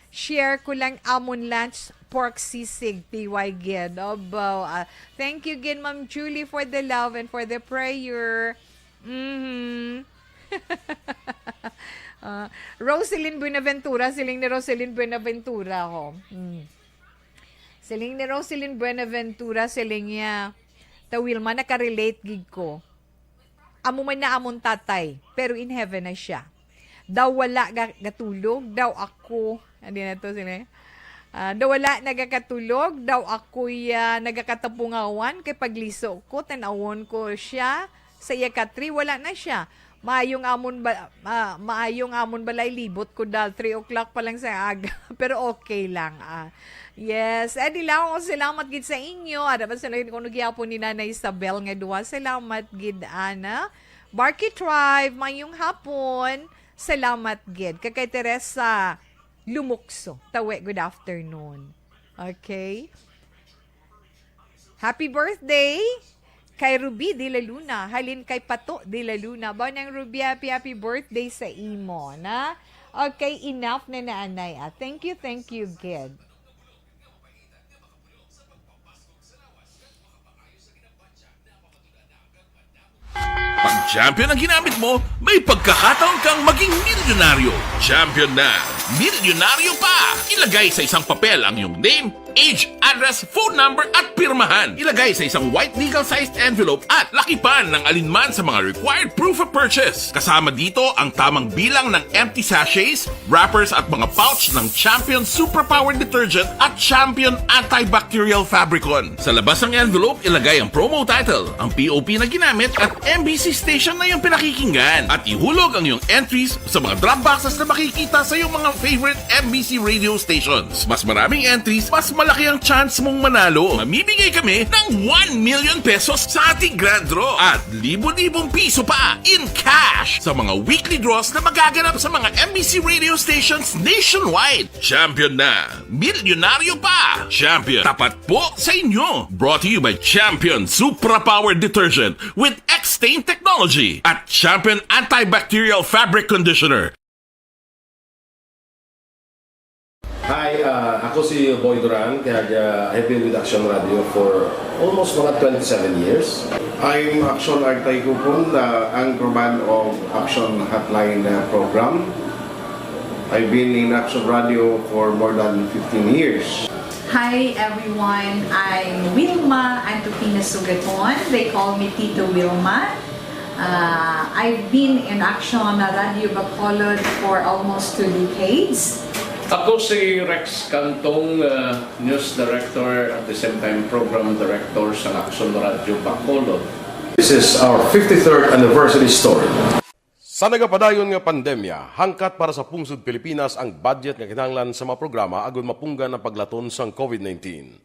Share ko lang amon lunch, pork sisig, T Y gid. Obo, ah, thank you gid, Ma'am Julie, for the love and for the prayer. Mhm. Ah, Roselyn Buenaventura, siling ni Roselyn Buenaventura, ho. Mm. Siling ni Roselyn Buenaventura, siling niya, "Ta Wilma, nakarelate gid ko. Amo man na amon tatay, pero in heaven na siya. Daw wala ga-, gatulog, daw ako," ano na to, sila? Ah, "Daw wala nagakatulog, daw ako'y, ah, nagakatapungawan, kay pagliso ko, tanawon ko siya, sa iya katri, wala na siya. Maayong amon ba, ah, maayong amon balay, libot ko dal, three o'clock pa lang sa aga." Pero okay lang, ah. Yes, Eddie Laong, salamat gid sa inyo. Ada ba sila kuno gihapon ni Nanay Isabel nga duha? Salamat gid, ana. Barky Tribe, mayong hapon. Salamat gid. Kag kay Teresa Lumukso, Tawe, good afternoon. Okay. Happy birthday kay Ruby de la Luna, halin kay Pato de la Luna. Ba nang Ruby, happy, happy birthday sa imo, na? Okay, enough na naanay, ah. Thank you, thank you, gid. Pag Champion ang ginamit mo, may pagkakataon kang maging milyonaryo. Champion na, milyonaryo pa! Ilagay sa isang papel ang iyong name, age, address, phone number, at pirmahan. Ilagay sa isang white legal-sized envelope at lakipan ng alinman sa mga required proof of purchase. Kasama dito ang tamang bilang ng empty sachets, wrappers, at mga pouch ng Champion Superpower Detergent at Champion Antibacterial Fabricon. Sa labas ng envelope, ilagay ang promo title, ang P O P na ginamit, at M B C station na iyong pinakikinggan. At ihulog ang iyong entries sa mga drop boxes na makikita sa iyong mga favorite M B C radio stations. Mas maraming entries, mas malaki ang chance mong manalo. Mamimigay kami ng one million pesos sa ating grand draw at libo-libong piso pa in cash sa mga weekly draws na magaganap sa mga M B C radio stations nationwide. Champion na! Milyonaryo pa! Champion, tapat po sa inyo! Brought to you by Champion Supra Power Detergent with X-Stain Technology at Champion Antibacterial Fabric Conditioner. Hi, uh, ako si Boy Duran, kag uh, I've been with Action Radio for almost mga twenty-seven years. I'm Action Artay Kupon, the anchorman of Action Hotline uh, program. I've been in Action Radio for more than fifteen years. Hi everyone, I'm Wilma Antupina Sugaton. They call me Tito Wilma. Uh, I've been in Action Radio Bacolod for almost two decades. Ako si Rex Cantong, uh, News Director at the same time Program Director sa Action Radio Bacolod. This is our fifty-third anniversary story. Sa nagapadayon nga pandemya, hangkat para sa pungsod Pilipinas ang budget nga kinahanglan sa mga programa agud mapunggan ang paglaton sang COVID nineteen.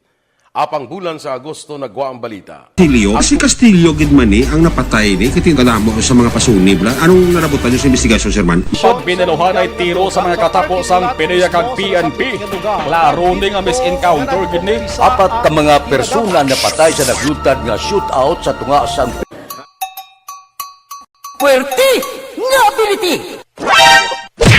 Apang bulan sa Agosto nagwa ang balita. Castillo, si Castillo gid man ni ang napatay ni, kay kadamo sa mga pasunib la. Anong nalabutan niyo sa investigasyon, Sir Man? Pagbinaluhan ay tiro sa mga katapo sang PDEA kag P N P. Klaro ni nga mis-encounter gid ni. Apat ka mga persona napatay sa naglutad nga shootout sa tunga sang Puwerte nga ability!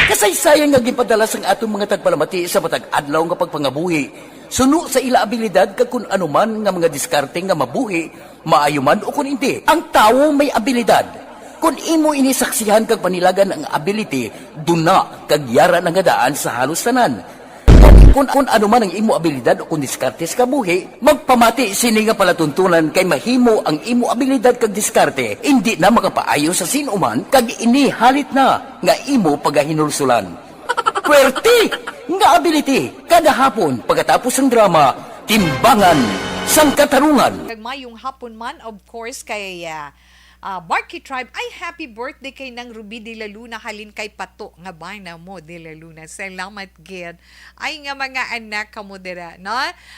Kasaysayan nga ginpadala sang aton mga tagpalamati sa matag adlaw nga pagpangabuhi, suno sa ila abilidad kag kun ano man nga mga diskarte nga mabuhi, maayo man o kun indi. Ang tawo may abilidad. Kun imo ini saksihan kag panilagan ang ability, duna kag yara na nga daan sa halos tanan. Kun, kun ano man ang imo abilidad o kun diskarte sa kabuhi, magpamati sini nga palatuntunan, kay mahimo ang imo abilidad kag diskarte indi na makapaayo sa sin-o man, kag ini halit na nga imo pagahinulsulan. Puwerte nga ability, kada hapon pagkatapos sang drama, Timbangan sang Katarungan. Kag mayong hapon man, of course, kay, ah, Ah, Barky Tribe, ay, happy birthday kay Nang Ruby de la Luna, halin kay Pato nga bana mo, de la Luna. Salamat gid. Ay, nga mga anak kamo dira, no?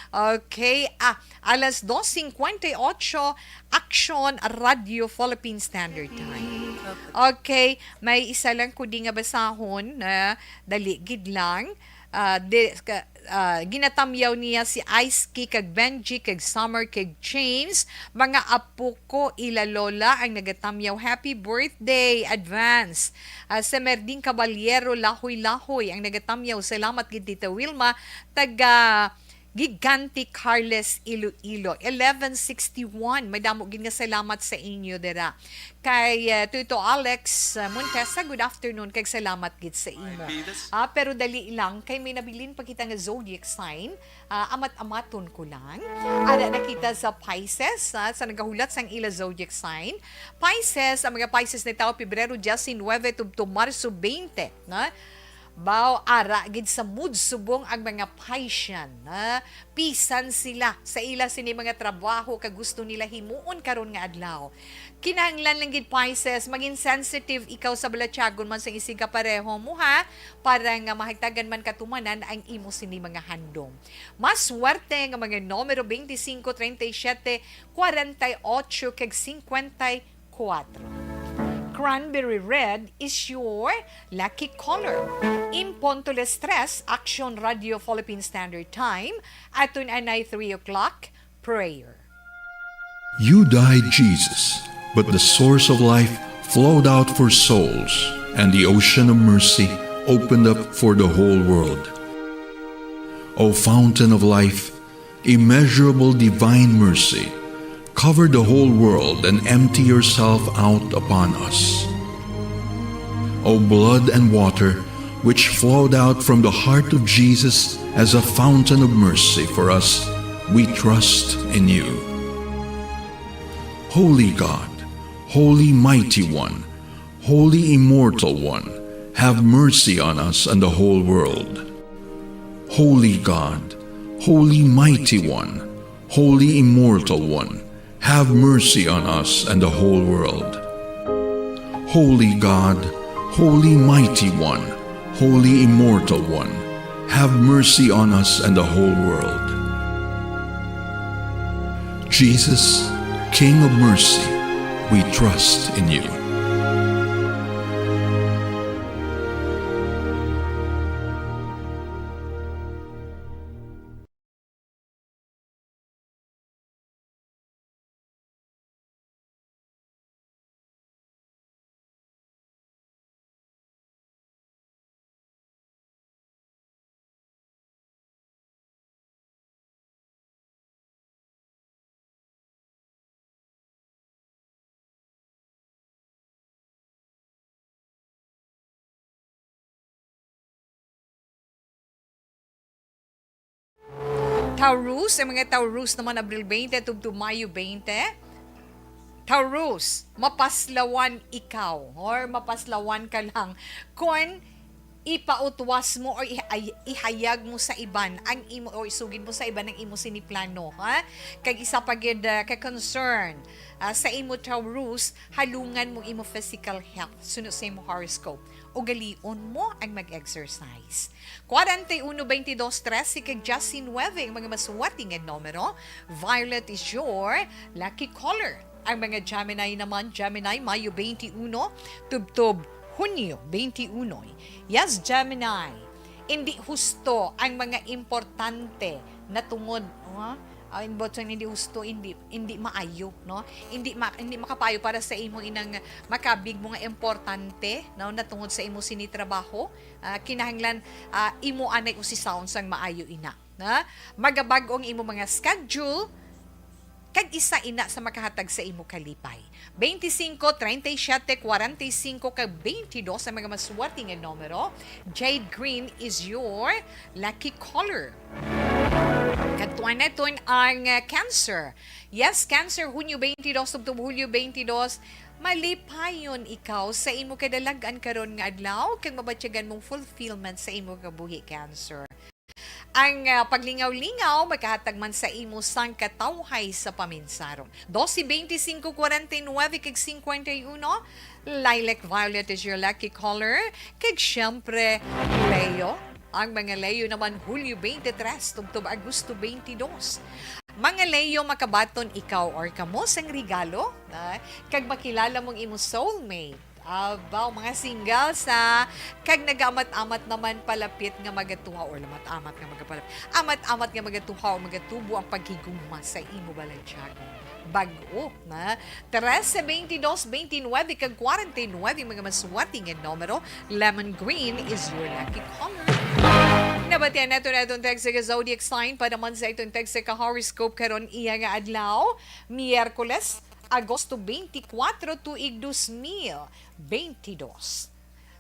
Okay, ah, alas dos cincuenta y ocho, Action Radio Philippine Standard Time. Okay, may isa lang ko di nga basahon, na dali gid lang. Ah, di, ka, ah, ginatamyaw niya si Ice Key kag Benji kag Summer kag James, mga apo ko, ila lola ang nagatamyaw. Happy birthday, advance. Ah, si Merding Caballero, Lahoy-Lahoy ang nagatamyaw. Salamat gid, Tita Wilma, taga Gigante, Carles, Iloilo. Eleven sixty-one, madamo gid nga salamat sa inyo dira. Kay, ah, Tito Alex, ah, Montesa, good afternoon, kag salamat gid sa imo. Ah, pero dali lang, kay may nabilin pa kita nga zodiac sign. Ah, amat-amaton ko lang. Ara na kita sa Pisces, ah, sa nagahulat sang ila zodiac sign. Pisces, ang mga Pisces ni tawo Pebrero diecinuebe tubto Marso veinte, na? Baw, ara gid sa mood subong ang mga Piscean, na? Pisan sila sa ila sini mga trabaho kag gusto nila himuon karon nga adlaw. Kinahanglan lang gid, Pisces, maging sensitive ikaw sa balatyagon man sang isigkapareho mo, ha, para nga mahagtagan man katumanan ang imo sini mga handom. Mas swerte nga mga numero, twenty-cinco, treinta y siete, cuarenta y ocho, kag cincuenta y cuatro. Cranberry red is your lucky color. In punto las tres, Action Radio Philippine Standard Time, aton anay three o'clock, prayer. You died, Jesus, but the source of life flowed out for souls, and the ocean of mercy opened up for the whole world. O fountain of life, immeasurable divine mercy, cover the whole world and empty yourself out upon us. O blood and water, which flowed out from the heart of Jesus as a fountain of mercy for us, we trust in you. Holy God, Holy Mighty One, Holy Immortal One, have mercy on us and the whole world. Holy God, Holy Mighty One, Holy Immortal One, have mercy on us and the whole world. Holy God, Holy Mighty One, Holy Immortal One, have mercy on us and the whole world. Jesus, King of mercy, we trust in you. Taurus, ang mga Taurus naman, Abril twenty tubto Mayo twenty. Taurus, mapaslawan ikaw or mapaslawan ka lang kon ipautwas mo or ihay-, ihayag mo sa iban ang imo, or isugid mo sa iban ang imo sini plano, ha? Kag isa pa gid, ah, ka concern, ah, sa imo, Taurus, halungan mo imo physical health, suno sa imo horoscope. Ugalion mo ang mag-exercise. Kwarenta y uno, baintidós, trese, kag diyasinuwebe ang mga maswerte nga numero. Violet is your lucky color. Ang mga Gemini naman, Gemini, Mayo baintiyuno, tubtob Hunyo baintiyuno. Yes, Gemini, indi husto ang mga importante na tungod, ha? Ah, in botson, hindi husto, hindi, hindi maayo, no? Hindi ma-, hindi makapayo para sa imo inang makabig mo nga importante, no? Na tungod sa imo sini trabaho, ah, kinahanglan, ah, imo anay usisahon sang maayo ina, na magabag-o ang imo mga schedule, kag isa ina sa makahatag sa imo kalipay. Twenty-five, treinta y siete, cuarenta y cinco, kag veintidós ang mga maswerte nga numero. Jade green is your lucky color. Kadtuan naton ang, uh, Cancer. Yes, Cancer, Hunyo twenty-two tubtob Hulyo twenty-two. Malipayon ikaw sa imo kadalag-an karon nga adlaw, kag mabatyagan mong fulfillment sa imo kabuhi, Cancer. Ang, ah, paglingaw-lingaw makahatag man sa imo sang katawhay sa paminsaron. Doce veinticinco, cuarenta y nueve, kag cincuenta y uno. Lilac violet is your lucky color. Kag siyempre, Leo. Ang mga Leo naman, Hulyo twenty-three tubtob Agosto twenty-two. Mga Leo, makabaton ikaw or kamo sang regalo, ah, kag makilala mong imo soulmate. Abaw, mga single sa, kag nagaamat-amat naman palapit nga magatuha or lamat-amat nga magapalap-, amat-amat nga magatuha o magatubo ang paghigugma sa imo balatyagon. Bag-o na trese, veintidós, veintinuebe, kag kwarenta y nuebe mga maswerte nga numero. Lemon green is your lucky color. Nabatian nato na itong text sa zodiac sign para man sa itong text sa horoscope karon iya nga adlaw, Miyerkules, Agosto twenty-four, tuig dos mil twenty-two.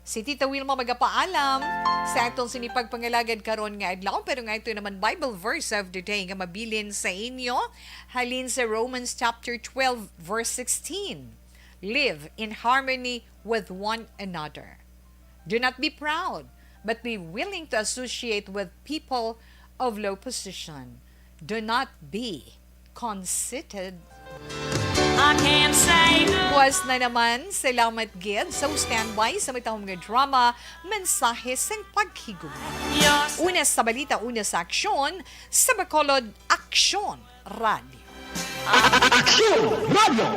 Si Tita Wilma magapaalam sa atong sini pagpangalagad karon nga adlaw, pero nga ito naman Bible verse of the day nga mabilin sa inyo halin sa Romans chapter twelve, verse sixteen. Live in harmony with one another. Do not be proud, but be willing to associate with people of low position. Do not be conceited. I can't say no. Buwas na naman, salamat gid sa standby sa matahom nga drama, Mensahe sang Paghigugma. Yes. Una sa balita, una sa aksyon, sa Bacolod Aksyon Radio. Aksyon Radio.